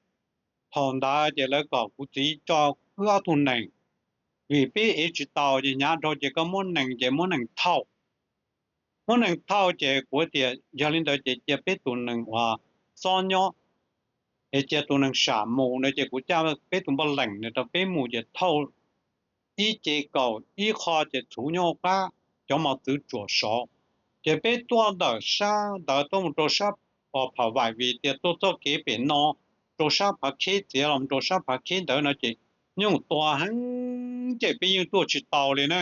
thaum ntawd ces lawv kom kuv txiv tso wb ob tug nees, vim peb ev tsis tau ces hnyav dhau ces koj muab nees ces muab nees thauj. Muab nees thauj ces kuv tias yog li ntawd ces cia peb tus nees uas xob nyob, es cia tus nees sam mus no ces kuv caj peb tus npauj leem no rau peb mus ces thauj ib ce kaum ib qho ces txhuv nyob hauv qab, cov mos txwv tsuam saud. Ces peb tuaj ntawm sab ntawd tuaj mus rau sab Phav Vaim vim tias tuaj txoj kev pem no rau sab Phav Kheb txiav los rau sab Phav Kheb ntawd no ces nyuj tua heev ces peb yeej tuaj tsis tau li na.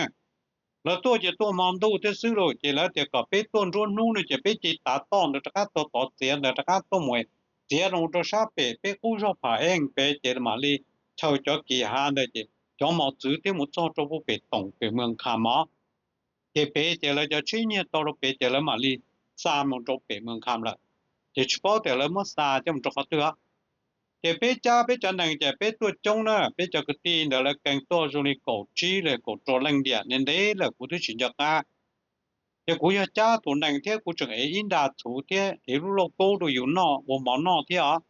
Lawv tuaj ces tuaj hmo ntuj thiab xwb lauj, ces lawv tias kom peb tuaj nruab hnub no ces peb cia li tav toj ntawd rov qab tuaj tov txiav ntawd rov qab tuaj mus txiav los rau sab pem peb qub zog Phav Ees pem ces mam li chaws cov kis hav ntawd ces cov mos txwv thiab mus txog rau puag pem toom pem Moos Kham mog. Ces pem ces lawv cov tsheb nyiag tau rau pem ces lawv mam li xa mus rau pem Moos Kham lawm. Ces tsis paub tias lawv muab xa coj mus rau qhov twg. Ces peb cab peb cov nees ces peb tuaj coob na, peb cov kwv tij ntawd lawv kheev tuaj zoo li kaum tsib los kaum rau leej diam, ntev ntev lawm kuv twb tsis nco qab. Ces kuv yog cab tus nees thiab kuv tseem ev ib nra txhuv thiab ev lub lauj kaub rau yus noj ua mov noj thiab os.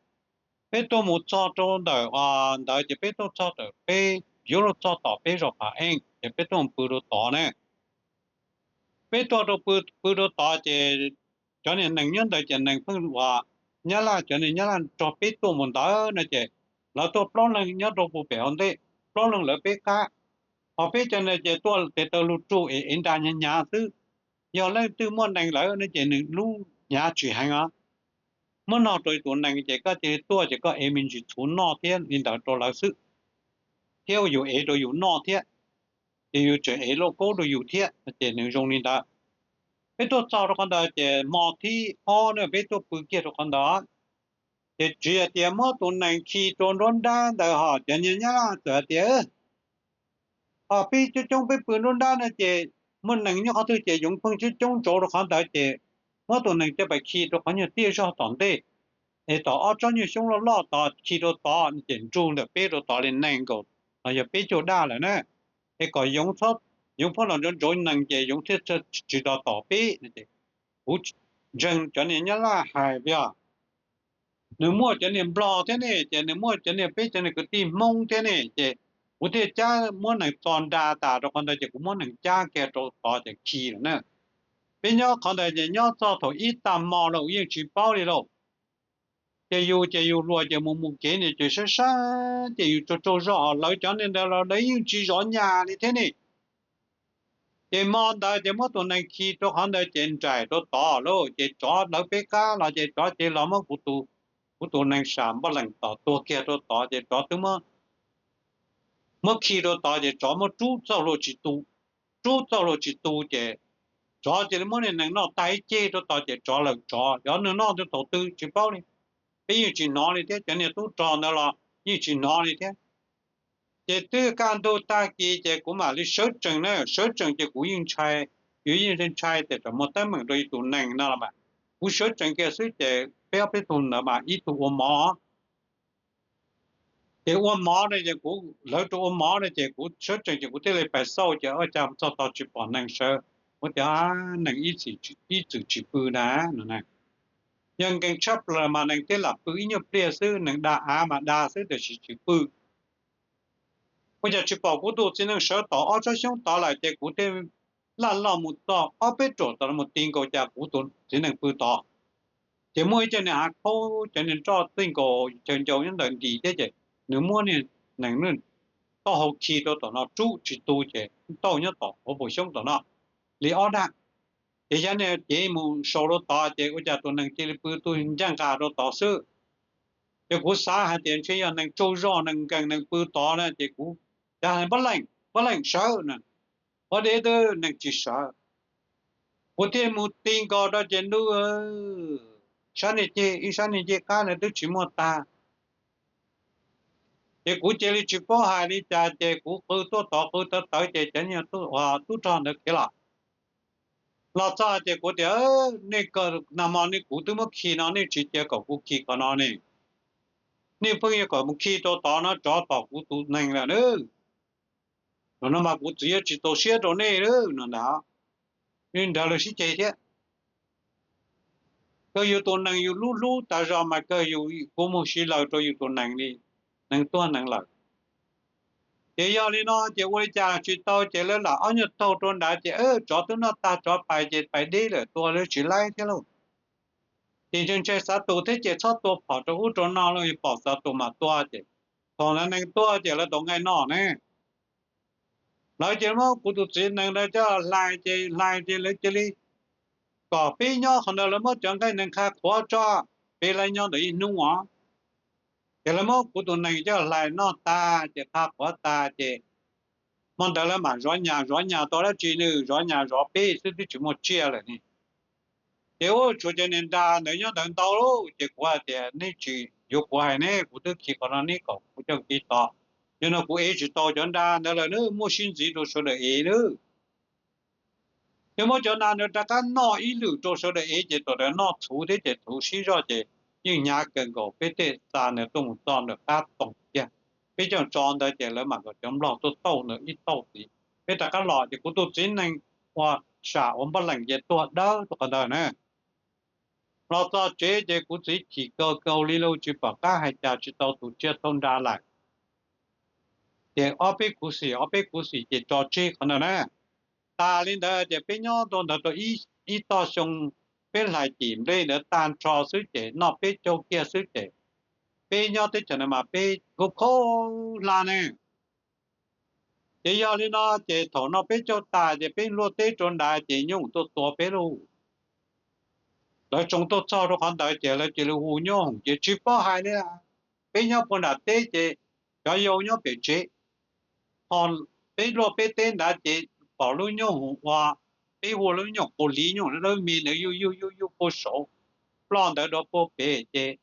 Peb tuaj mus txog rau ntawm ntawd ces peb tuaj txog ntawm peb yuav luag txog tom peb zos Phav Eej ces peb tuaj mus pw rau tod na. Peb tuaj rau pw, pw rau tod ces cov niag nees nyob ntawd ces nees pheej ua, Nyab Laj, cov niag Nyab Laj nrog peb tuaj mus ntawd no ces lawv tuaj plaub leeg nyob rau puag pem hauv ntej, plaub leeg lawv peb qab, ho peb cov no ces tuaj tes taw lug rug es ev nra hnyav hnyav xwb. Yog leej twg muaj nees lawm no ces nws lub hnyav tsis heev os. Muab nog rau tus nees ces koj cia li tuaj ces koj ev me ntsis txhuv noj thiab li ntawd rau lawv xwb, thiab yus ev rau yus noj thiab, ces yus tseem ev lauj kaub rau yus thiab no ces nws zoo li ntawd. Peb tuaj txog rau qhov ntawd ces hmo thib ob na peb tuaj pw kiag rau qhov ntawd, ces tsis hais tias muab tus nees khi rau nruab nrab ntawd ho cov niag Nyab Laj txawm hais tias, ho peb coob coob peb pw nruab nrab no ces muaj nees nyob qhov twg ces yoov pheej coob coob ntsaud rau qhov ntawd ces muab tus nees coj pais khi rau qhov nyuag tiaj zog tom ntej, es tom ob tsob nyuag xyoob loj loj tod khi rau tod ces nrug ntawm peb rau tod li nees nkaum los yog peb caug daj lawm na, es kom yoov, yoov phoj los ntsaud ntsaud nees ces yoov thiaj tsis tos tom peb no ces kuv ntseeg cov niag Nyab Laj hais tias nws muaj cov niag Nplog thiab ne, ces nws muaj cov niag, peb cov niag kwv tij Hmoob thiab ne, ces kuv thiaj cab muab nees txo nra tas rau qhov ntawd ces kuv muab nees cab kiag rau tod ces khi lawm na. Peb nyob qhov ntawd ces nyob txog thaum ib tag hmo los yeej tsis paub li lauj. Ces yus ces yus hluas ces mus mus kev ne ces saib saib ces yus tsaug tsaug zog, ho lawv cov niag ntawd los lawv yeej tsis zov nyas li thiab ne. Ces hmo ntawd ces muab tus nees khi rau qhov ntawd ces nraim rau tod lauj, ces tsov lawv peb qab los ces tsov ces los muab kuv tus, kuv tus nees sam npaj lees tom tuag kiag rau tod ces tsov twb muab, muab khi rau tod ces tsov muab rub txoj hlua tsis tu, rub txoj hlua tsis tu ces tsov cia li muab niag nees noj tag ib ceg rau tod ces tsov lawm tsov, yog nws noj thaum twg tsis paub li. Peb yeej tsis hnov li thiab, cov niag tub rog ntawd los yeej tsis hnov li thiab. Ces twb kaj ntug tag kis ces kuv mam li sawv tsees na, sawv tsees ces kuv yeej ntshai, yus yeej ntshai tias tsam muaj teeb meem rau yus tus nees no los mas, kuv sawv tsees kiag xwb ces peb ob peb tug ntawd mas ib tug ua mov, ces ua mov no ces kuv, lawv rau ua mov no ces kuv sawv tsees ces kuv thiaj li pais xauj ces ua cas txog tod tsis pom nees sawv, kuv tias nees ib txwm tsis pw na no. Yog nkees tshaj plaws mas nees thiaj lam pw ib nyuag pliag xwb, nees da av mas da xwb tiam sis tsis pw. Ua cas tsis pom kuv tus txiv nees sawv tom ob tsob xyoob tod lawm ces kuv thiaj laj loj mus txog ob peb ruam tod mus ti nkaus cas kuv tus txiv nees pw tod. Ces muaj ib co niag hav khaub, cov niag nroj txij nkaus chaw ncau nyob ntawd ntis thiab ces nws muab niag nees taub hau khi rau tom no rub tsis tu ces tauj nyob tom hauv paus xyoob tom no li ob dag. Ces xyov niag cev mus saud rau tod ces ua cas tus nees cia li pw tuaj ncaj nqa rau tod xwb. Ces kuv xav hais tias ntshe yog nees tsaug zog nees nkees nees pw tod na ces kuv cav hais npab leej, npab leej sawv na, ua deb twb nees tsis sawv. Kuv thiaj mus ti nkaus rau ces ntuj, sab niag ceg ib sab niag ncej qab na twb tsis muaj tag. Ces kuv cia li tsis paub hais li cas ces kuv qw tuaj tod qw tawv tawv ces cov niag tub rog ntawd khiav los. Los txog ces kuv tias, nej kawg nag hmo nej kuv twb muab khi no nej tsis cia kom kuv khi qhov no ne, nej pheej yuav kom mus khi rau tod no tsov tom kuv tus nees lawm na. Thaum no mas kuv txiv yuav tsis txaus siab rau nej no ntag. Li ntawd lawv sib ceg thiab. Kawg yus tus nees yus hlub hlub tas zog mas kawg yus, kuv mus siv lawm rau yus tus nees li, nees tuag nees lawm. Ces yog li no ces ua li cas tsis tau ces lawv lam ob nyuag taug rau nrad ces tsov twb noj tag tsov pais ces pais deb lawm tua lawv tsis laib thiab lauj. Ces ntshai ntshai xav tua thiab ces txhob tua phom rau ub rau no lauj, yog pom xav tua mas tua ces thaum lawv nees tuag ces lawv tau nqaij noj ne. Lawv cia li muab kuv tus txiv nees ntawd coj hlais ces hlais ces lawv cia li kom peb nyob qhov ntawd, lawv muab cov nqaij nees qha qhuav tso, peb lawv nyob ntawd ib hnub os. Ces lawv muab kuv tus nees coj hlais noj tas ces qha qhuav tas ces hmo ntawd lawv mam zov nyas, zov nyas tau dab tsi nws zov nyas zov peb xwb twb tsis muaj tsiaj lawm ne. Ces ua tshuav cov niag nra ntawd nyob ntawd ntau lawm ces kuv hais tias nej tsis yuav kuv hais ne, kuv twb khi qhov no neb kom kuv coj kev tod. Yog no kuv ev tsis tau cov nra ntawd lawm na, muab sib ntxiv rau sawv daws ev na. Yog muab cov nra ntawd rov qab noj ib lwm rau sawv daws ev ces tam sim no noj txhuv thiab ces txhuv sib zog ces yeej hnyav kawg nkaus, peb thiaj xa ntawd tuaj mus txo ntawm qab toog kiag. Peb coj tso ntawd ces lawv mam kom cov nplog tuaj tauj ntawd ib tauj tid, peb rov qab los ces kuv tus txiv nees uas sam uas npaj leem ces tuag dawb rau qhov ntawd na. Los txog tsev ces kuv txiv chim kawg nkaus li lawm, tsis pom qab hais cas, tsis tau tus tsiaj thauj nra lawm. Ces ob peb khuv xim ob peb khuv xim ces tso tseg qhov ntawd na. Tas li ntawd ces peb nyob rau ntawd rau ib tog xyoo, peb hlais cim nplej ntawd tag nrho xwb ces noj peb caug kiag xwb ces peb nyob teb chaws no mas peb khaub khaub hlab ne. Ces yog li no ces thaum noj peb caug tas ces peb luaj teb rau nrad ces nyoob hoom tuaj tua peb lauj. Lawv tsoom tuaj txog rau qhov ntawd ces lawv cia li hu nyoob hoom ces tsis paub hais li. Peb nyob puag nram teb ces cov yau nyob pem tsev, ho peb luaj peb teb ntawd ces pom lub nyoob hoom uas peb hu lub nyoob hoom qaum hliv, nyoob hoom dawb me ntawd yuj yuj yuj yuj puag saud, ploj ntawd rau puag pem ces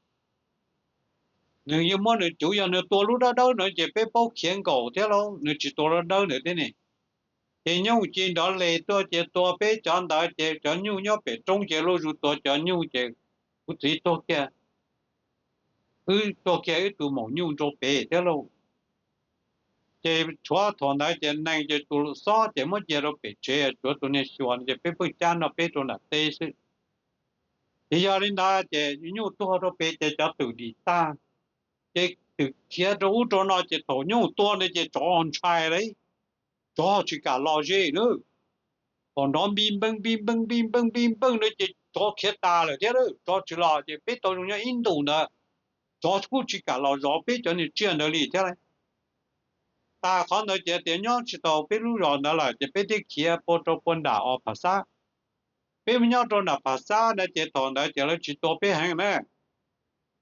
nws yeej muab nws cuv, yog nws tua lub dawb dawb ntawd ces peb paub khiav nkaum thiab lauj, nws tsis tua lub dawb ntawd thiab ne. Ces nyoob hoom ci nrov les tuaj ces tua peb cov ntawd ces cov nyuj nyob pem roob ces luj zus tua cov nyuj ces kuv txiv tuag kiag, wb tuag kiag wb tus maum nyuj rau pem thiab lauj. Ces tshuav thaum ntawd ces nees ces tus xob ces muab cia rau pem tsev, tshuav tus niag xyuas ces peb pheej cab nrog peb rau nram teb xwb. Ces yog li ntawd ces nyuj tuag rau pem ces cov twm dim tag, ces twm khiav rau ub rau no ces thaum nyuj tua ntawd ces tsov ntshai lawm, tsov tsis kam los ze na. Thaum nrov npij npeej npij npeej npij npeej npij npeej ntawd ces tsov khiav tas lawm thiab, tsov tsis los ces peb tau zoo nyob ib ntus ntawd, tsov kuj tsis kam los zov peb cov niag tsiaj ntawd li thiab lauj. Tas qhov ntawd ces tias nyob tsis tau peb lub zos ntawd lawm ces peb thiaj khiav puag rau puag nram os Pham Xab. Peb mus nyob rau nram Pham Xab ntawd ces thaum ntawd ces lawv tsis tua peb heev na.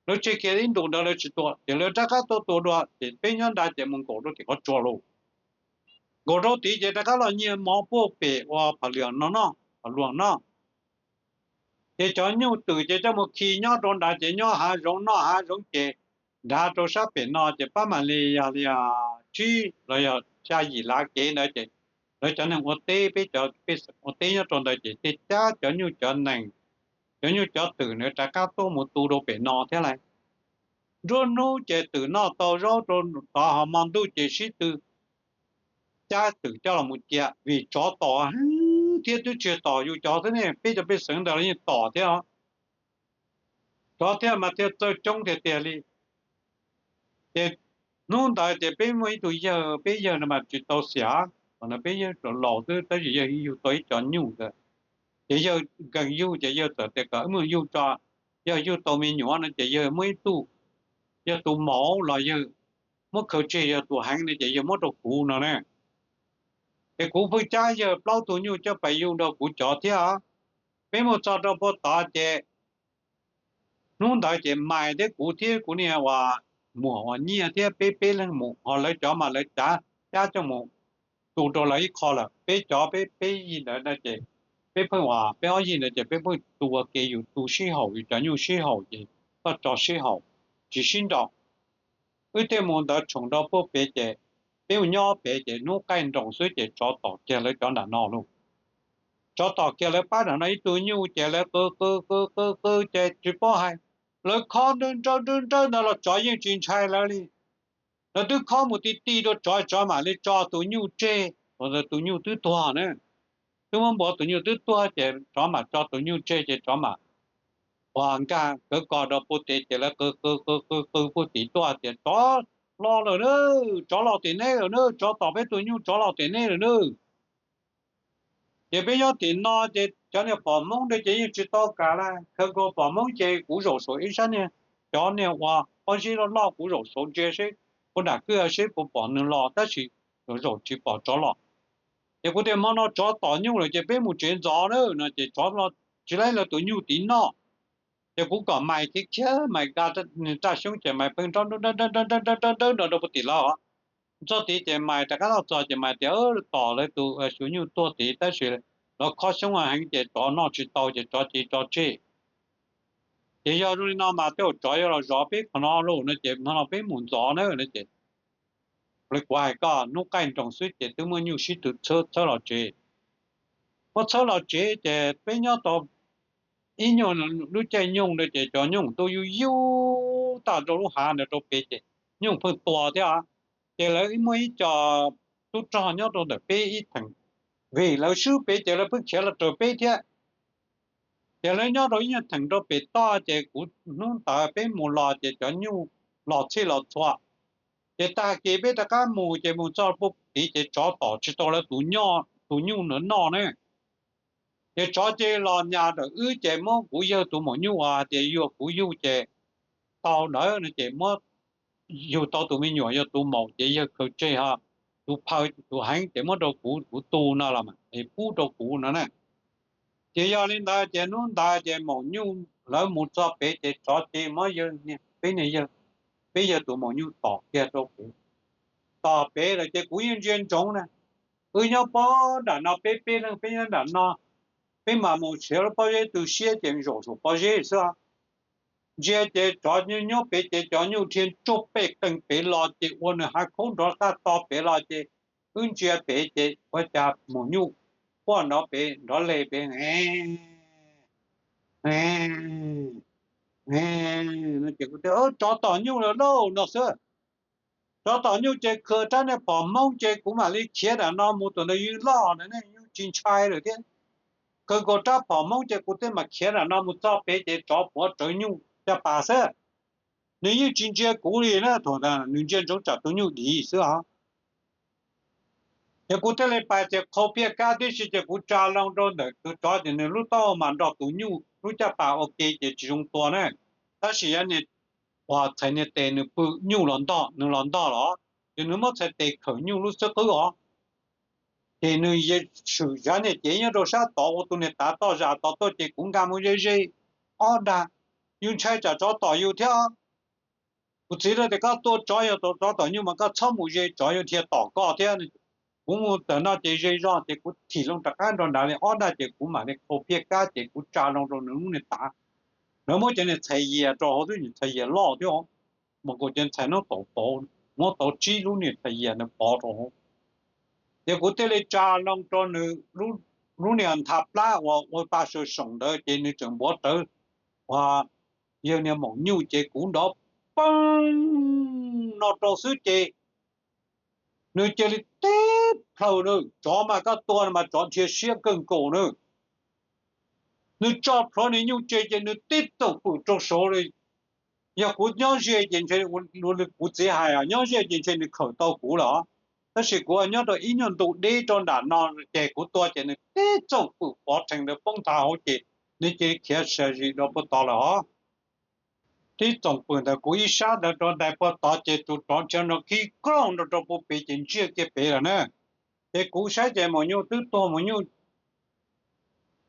Lawv tseg kiag ib ntus ntawd lawv tsis tua ces lawv rov qab tuaj tua dua ces peb nyob nrad ces mus nkaum rau tim qhov tsua lauj. Nkaum rau tid ces rov qab los nyiag mov puag pem uas Pham Luam no, Pham Luam no. Ces cov nyuj twm ces coj mus khi nyob rau nrad ces nyob hav zoov noj hav zoov ces nrad rau sab pem no ces pab mam li yog li tsib los yog xya yim lav kev ntawd ces lawv cov neeg ua teb, peb cov pej xeem ua teb nyob rau ntawd ces thiaj cab cov nyuj cov nees, cov nyuj cov twm ntawd rov qab tuaj mus tu rau pem no thiab lauj. Nruab hnub ces twm noj tau zaub rau tod ho hmo ntuj ces sib tw cab twm coj los mus cia vim tsov tom heev thiab twb tsis tom yus cov xwb ne, peb cov pej xeem ntawd los yeej tom thiab os. Tsov thiaj mas thiaj txawj coob tiag tiag li. Ces hnub ntawd ces peb muaj ib tug yawg, peb yawg no mas tsis tau xiam, thaum ntawd peb yawg laus xwb tab sis yawg yug tau ib co nyuj ntawd. Ces yawg nkees yug ces yawg txawm tias kom wb mus yug tso, yog yug tau me nyuam no ces yawg muab ib tug, yog tus maum los yawg muab khaws tseg, yog tus heev no ces yawg muab rau kuv no na. Ces kuv pheej cab yawg plaub tug nyuj coj pais yug rau kuv cov thiab. Peb mus txog rau puag tod ces hnub ntawd ces Maiv thiab kuv thiab kuv niag uas muam uas Nyiaj thiab peb peb leeg mus, ho lawv cov mas lawv cav cab coj mus tu rau lawv ib qho lawm. Peb cov peb peb yig ntawd no ces peb pheej uas peb ob yig ntawd ces peb pheej tu ua ke, yus tu sib haum, yus cov nyuj sib haum ces koj tso sib haum, tsis sib nraus. Wb thiaj mus ntawd tshoom rau puag pem ces peb mus nyob pem ces hnub qaij nroos xwb ces tsov tom kiag lawv cov nram no lauj. Tsov tom kiag lawv pab nram no ib tug nyuj ces lawv qw qw qw qw qw ces tsis paub hais, lawv khob nrawj nrawj nrawj ntawd los tsov yeej tsis ntshai lawv li. Lawv twb khob mus ti ti rau tsov, tsov mam li tso tus nyuj tseg, tus nyuj twb tuag na. Twb muab npuav tus nyuj twb tuag ces tsov mam tso tus nyuj tseg ces tsov mam uas nkag kawv kos rau puag tid ces lawv qw qw qw qw qw puag tid tuaj tias tsov los lawm na, tsov los tim neb lawm na, tsov tom peb tus nyuj, tsov los tim neb lawm na. Ces peb nyob tim no ces cov niag pom Hmoob ntawd ces yeej tsis tau kam li, khaws nkaus pom Hmoob ces kuv zaum saum ib sab niag, cov niag uas pob zeb loj loj kuv zaum saum ntsia seb puas nram kwj seb puas pom nws los tab sis zaum tsis pom tsov los. Ces kuv tias hmo no tsov tom nyuj lawm ces peb mus tsev ntxov na no ces tsov los tsis laib lawv tus nyuj tid noj. Ces kuv kom Maiv khiav khiav, Maiv nqa nws raj xyoob ces Maiv pheej nrawb nrawb nrawb nrawb nrawb nrawb nrawb nrawb nrawb nrawb nrawb puag tim lawv os. Txog tid ces Maiv rov qab los txog ces Maiv tias tsov tom lawv tus xyov nyuj tuag tid tab sis lawv khob xyoob heev ces tsov noj tsis tau ces tsov cia li tso tseg. Ces yog zoo li no mas tej zaum tsov yuav los zov peb qhov no lauj no ces hmo no peb mus ntxov na no ces li kuv hais koj hnub qaij nroos xwb ces twb muaj nyuj sib tw txhawb los tsev. Muab txhawb los tsev ces peb nyob tau ib nyuag lub caij nyoog ntawd ces cov nyoog tuaj yug yug tag rau lub hav ntawd rau pem ces nyoog pheej tua thiab. Ces lawv muaj ib co tub rog nyob rau ntawm peb ib theem, vim lawv swb pem ces lawv pheej khiav los raws peb thiab. Ces lawv nyob rau ib nyuag theem rau pem toj ces kuv hnub ntawd peb mus los ces cov nyuj los txhij los txhua. Ces tag kis peb rov qab mus ces mus txog puag tid ces tsov tom tsis tau lawv tus nyuj ntawd noj ne. Ces tsov cia li los nyas ntawm wb ces muab kuv yawg tus maum nyuj uas tias yuav kuv yug ces tau ntawd no ces muab yug tau tus me nyuam yog tus maum ces yawg khaws tseg ho tus phaw tus heev ces muab rau kuv kuv tu no los es pub rau kuv no na. Ces yog li ntawd ces hnub ntawd ces maum nyuj lawv mus txog pem ces tsov cia li muab peb niag yawg, peb yawg tus maum nyuj tom kiag rau kuv. Tom pem lawm ces kuv yeej ntsia ntsoov na. Wb nyob pob nram no peb peb leeg peb nyob nram no, peb mas mus nrhiav lub pob zeb tu siab ces zaum saum pob zeb xwb. Ntsia ces tsov nyob pem ces cov nyuj dhia tsuj pej qeeg pem los ces ua nws hav khaub nrov tag to pem los ces wb ntsia pem ces ua cas maum nyuj quaj nrov pem nrov leg pem, e, e, e, no ces kuv tias tsov tom nyuj lawm lauj no xwb. Tsov tom nyuj ces khawg rab niag phom hmoob ces kuv mam li khiav nram no mus, tus ntawd yeej loj na, yeej tsis ntshai lawm thiab. Khawg nkaus rab phom hmoob ces kuv thiaj mam khiav nram no mus txog pem ces tsov puav rawv nyuj caj pas xwb. Nws yeej tsis ntsia kuv li na, thaum ntawd nws ntsia ntsoov tsam tus nyuj dim xwb os. Ces kuv thiaj li pais ces qhau phiaj kab tib si ces kuv tsa loo rau ntawm tus tsov ces nws lub taub hau mas nrog tus nyuj lub caj pas ua ke ces tsis zoo tua na. Tab sis yog niag uas txhais niag tes nws pw nyuj los ntog, nws los ntog los ces nws muab txhais tes khawm nyuj lub xub qwb os. Ces nws swm yav niag cev nyob rau sab tod ua tus niag tav toj zam tod tuaj ces kuv nkag mus ze ze ob dag, yus ntshai tsam tsov tom yus thiab. Kuv txiv tias koj tua tsov yog tsov tom nyuj mas koj txhob mus ze, tsov yuav dhia tom koj thiab. Kuv mus tawm no ces ze zog ces kuv thim loo rov qab nrog nrad li ob dag ces kuv mam li qhau phiaj kab ces kuv tsa loo rau nws lub niag tav. Lawv muab cov niag txhais yias rau hauv, twb txhais yias loj thiab, mas kuv cov txhais no tau tau, muab tau tsib lub niag txhais yias ntawd pov rau hauv. Ces kuv thiaj li tsa loo rau nws lub niag ntha plab uas ua pa saw soom ntawd ces nws tseem npuav rawv uas yawg niag maum nyuj ces kuv nrov poob no rau xwb ces nws cia li tib plhaw na. Tsov mas koj tua mas tsov dhia siab kawg nkaus na. Nws tso plhuav nws nyuj tseg ces nws tib txoom pwm rau saud li. Yog kuv nyob ze ces ntshe, kuv txiv hais nyob ze ces ntshe nws khawm tau kuv lawm. Tab sis kuv nyob rau ib nyuag ntu deb rau nram no ces kuv tua ces nws tib txoom pwm pov rhees ntawd poob nthav hauv ces nws cia li khiav sam zim rau puag tod lawm os. Tib txoom pwm ntawd kuv ib sab ntawd rau ntais puag tod ces tus tsov nrhiav no khib klooj rau rau puag pem ces ntsiag kiag pem lawm na. Ces kuv saib ces maum nyuj twb tuag, maum nyuj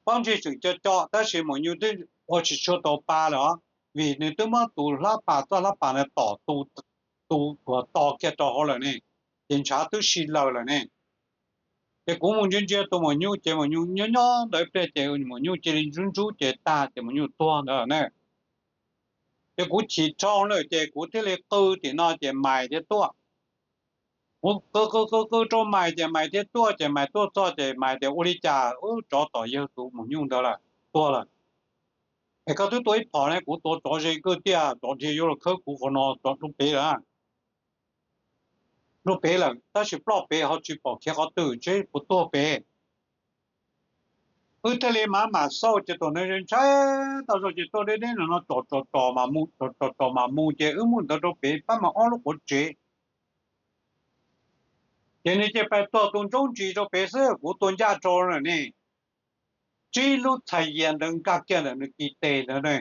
pob ntseg tseem co co tab sis maum nyuj twb ua tsis tshua tau pa lawm os, vim nws twb muab tus hlab pas, txoj hlab pas ntawd tom tus, tus uas to kiag rau hauv lawm ne, ces ntshav twb si lawm lawm ne. Ces kuv mus ntsia ntsia tus maum nyuj ces maum nyuj nyob nyob ntawd ib pliag ces maum nyuj cia li ntsub ntsub ces tag ces maum nyuj tuag ntawd na. Ces kuv chim rho lawm ces kuv thiaj li qw tim no ces Maiv thiaj tuaj. Kuv qw qw qw qw rau Maiv ces Maiv thiaj tuaj, ces Maiv tuaj txog ces Maiv tias ua li cas, tsov tom yawg tus maum nyuj ntawd lawm, tuag lawm. Es koj twb tua ib phom ne, kuv tua tsov ze kawg tiag, tsov dhia yuav los khawb kuv qhov no, tsov rau pem lawm, rau pem lawm tab sis ploj pem ho tsis pom khiav qhov twg, seb puas tuag pem. Wb thiaj li mam mam xauj ces tus ntawd ntshai tau zoo ces tuaj deb deb no tsom tsom tsom mas mus, tsom tsom tsom mas mus ces wb mus ntawd rau pem pab mas ob lub quav tsev. Ces nws cia li pais tuag tus ntsob ntsis rau pem xwb, kuv tua ncaj rau lawm ne. Tsib lub txhais yias ntawd nkag kiag ntawm nws kis tes ntawd ne,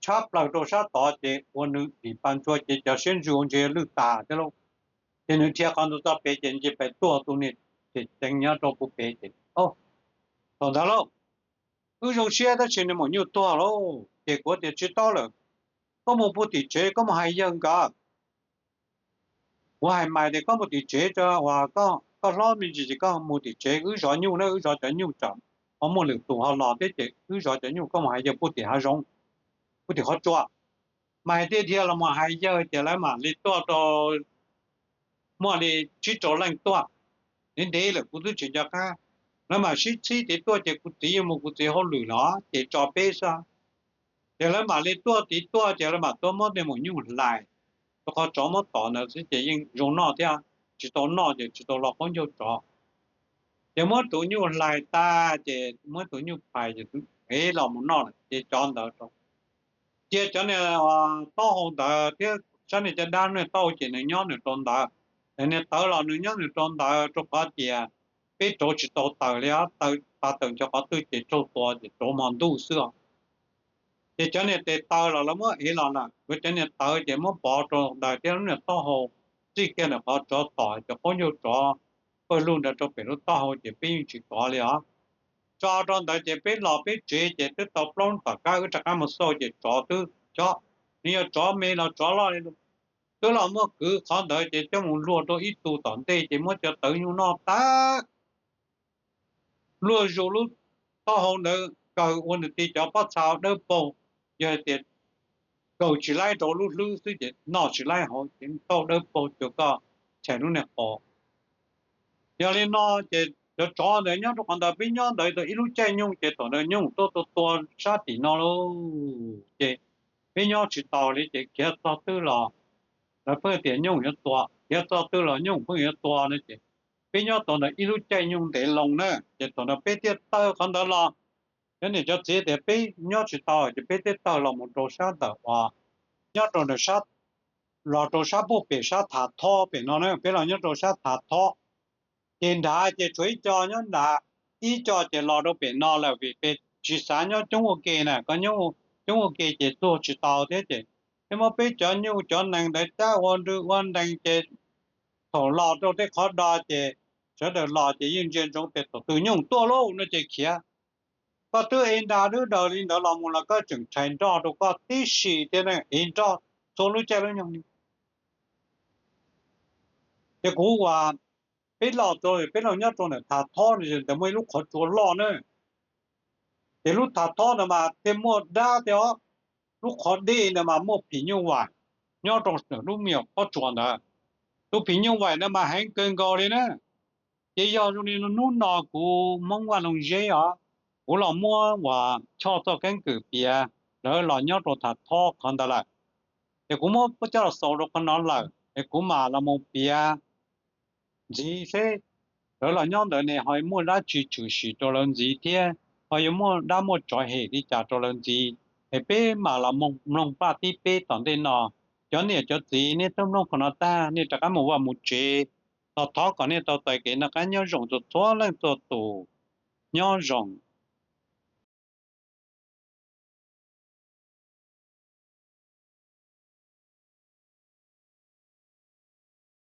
tshab plaws rau sab tod ces ua nws dim pa ntsuag ces cov siab ntsws ntshe lwj tas thiab lauj. Ces nws dhia qhov ntawd txog pem ces nws cia li pais tuag tus niag ceev ceev nyob rau puag pem ces, thaum ntawd lauj, wb zoo siab tab sis nws maum nyuj tuag lauj. Ces kuv tias tsis tau lawm, koj mus puag tim tsev koj mus hais yawg nkawd. Kuv hais Maiv tias koj mus tim tsev, uas koj hlob me ntsis ces koj mus tim tsev, wb zov nyuj na, wb zov cov nyuj tsam ho muaj lwm tus ho los thiab ces wb zov cov nyuj, koj mus hais yawg puag tim hav zoov, puag tim qhov tsua. Maiv thiaj dhia los mus hais yawg ces lawv mam li tuaj rau, muaj li tsib rau leej tuaj. Ntev ntev lawm kuv twb tsis nco qab. Lawv mam sib txhib tid tuaj ces kuv txiv yuav mus kuv txiv hauj lwm los ces tso peb xwb. Ces lawv mam li tuaj tid tuaj ces lawv mam tuaj muab tej maum nyuj hlais, rau qhov tsov muab tom ntawd xwb ces yeej zoo noj thiab, tsis tau noj ces tsis tau lo qaub ncaug tsov. Ces muab tus nyuj hlais tas ces muab tus nyuj phais ces ev los mus noj lawm ces cov ntawd rau, cia cov niag taub hau ntawd thiab sab niag caj dab niag taub hau ces nws nyob nws rau ntawd. Ces niag tawv los nws nyob nws rau ntawd rau qhov tias peb rauv tsis tau taws li os, taws, taws ncho qhov twg ces raug tua ces rauv hmo ntuj xwb os. Ces cov niag tes taws los lawv muab ev los lawm, kuv cov niag tawv ces muab pov rau ntawd thiab lub niag taub hau txij kiag ntawm qhov tsov tom cov qaub ncaug tsov pawg lug ntawd rau pem lub taub hau ces peb yeej tsis kov li os. Tso rau ntawd ces peb los peb tsev ces twb tau plaub tom qab wb rov qab mus xauj ces tsov twb cov, nws yog tsov me los tsov loj li, twb los muab kwv qhov ntawd ces coj mus luag rau ib tug tom ntej ces muab cov tawv nyuj noj tag. Luag zus lub taub hau ntawd kaw ua nws ti cov pob txha dawb paug, yog tias kaw tsis laib rau lub hlwb xwb ces noj tsis laib hauv ces tau dawb paug cuag koj chais lub niag qos. Yog li no ces cov tsov ntawd nyob rau qhov ntawd, peb nyob ntawd tau ib lub caij nyoog ces thaum ntawd nyooj tuaj tua tua sab tim no lauj, ces peb nyob tsis taus li ces khiav txog twg los lawv pheej tias nyooj yuav tua, khiav txog twg los nyooj pheej yuav tua no ces peb nyob tau ntawd ib lub caij nyoog ntev loo na ces thaum ntawd peb thiaj tawg qhov ntawd los. Cov niam cov txiv tias peb nyob tsis tau ces peb thiaj tawg los mus rau sab ntawm uas nyob rau, los rau sab puag pem sab Thav Thob pem no na, peb los nyob rau sab Thav Thob. Ces nrad ces tshuav ib co nyob nrad, ib co ces los rau pem no lawm vim peb tsis xav nyob coob ua ke na, koj nyob coob ua ke ces tuag tsis tau thiab ces thiaj muab peb cov nyuj cov nees ntawd cab ua nrw ua nrees ces thaum los rau tej qhov do ces sawv daws los ces yeej ntsia ntsoov tias thaum twg nyooj tuaj lauj no ces khiav. Koj twb ev nra dub daws li ntawd los mus los koj tseem rhais nroj rau koj tib si thiab ne, ev nroj txhua lub caij lub nyoog li. Ces kuv uas peb los rau, peb los nyob rau ntawm Thav Thob no ntawd muaj ib lub qhov tsua loj na. Ces lub Thav Thob ntawd mas thiaj muaj dab thiab os. Lub qhov dej ntawd mas muaj phim nyuj vais nyob rau ntawm lub me nyuam pob tsuas ntawd. Tus phim nyuj vais ntawd mas heev kawg nkaus li na. Ces yog zoo li hnub no kuv Hmoob Vaj Loog Zeb os, kuv los muab uas Choj txoj keeb kwm piav lawv los nyob rau Thav Thob qhov ntawd lawm. Ces kuv muab coj los xaus rau qhov no lawm es kuv mam los mus piav ntxiv seb lawv los nyob ntawd ne ho muaj dab tsi tshwm sim rau lawv ntxiv thiab ho yuav muaj dab muaj tsov hem li cas rau lawv ntxiv. Es peb mam los mloog paj tib peb tom ntej no. Cov niam cov txiv nej twb mloog qhov no tag nej rov qab mus vaj mus tsev, los thov kom nej tau txais kev noj qab nyob zoo txhua txhua leej txhua tus. Nyob zoo.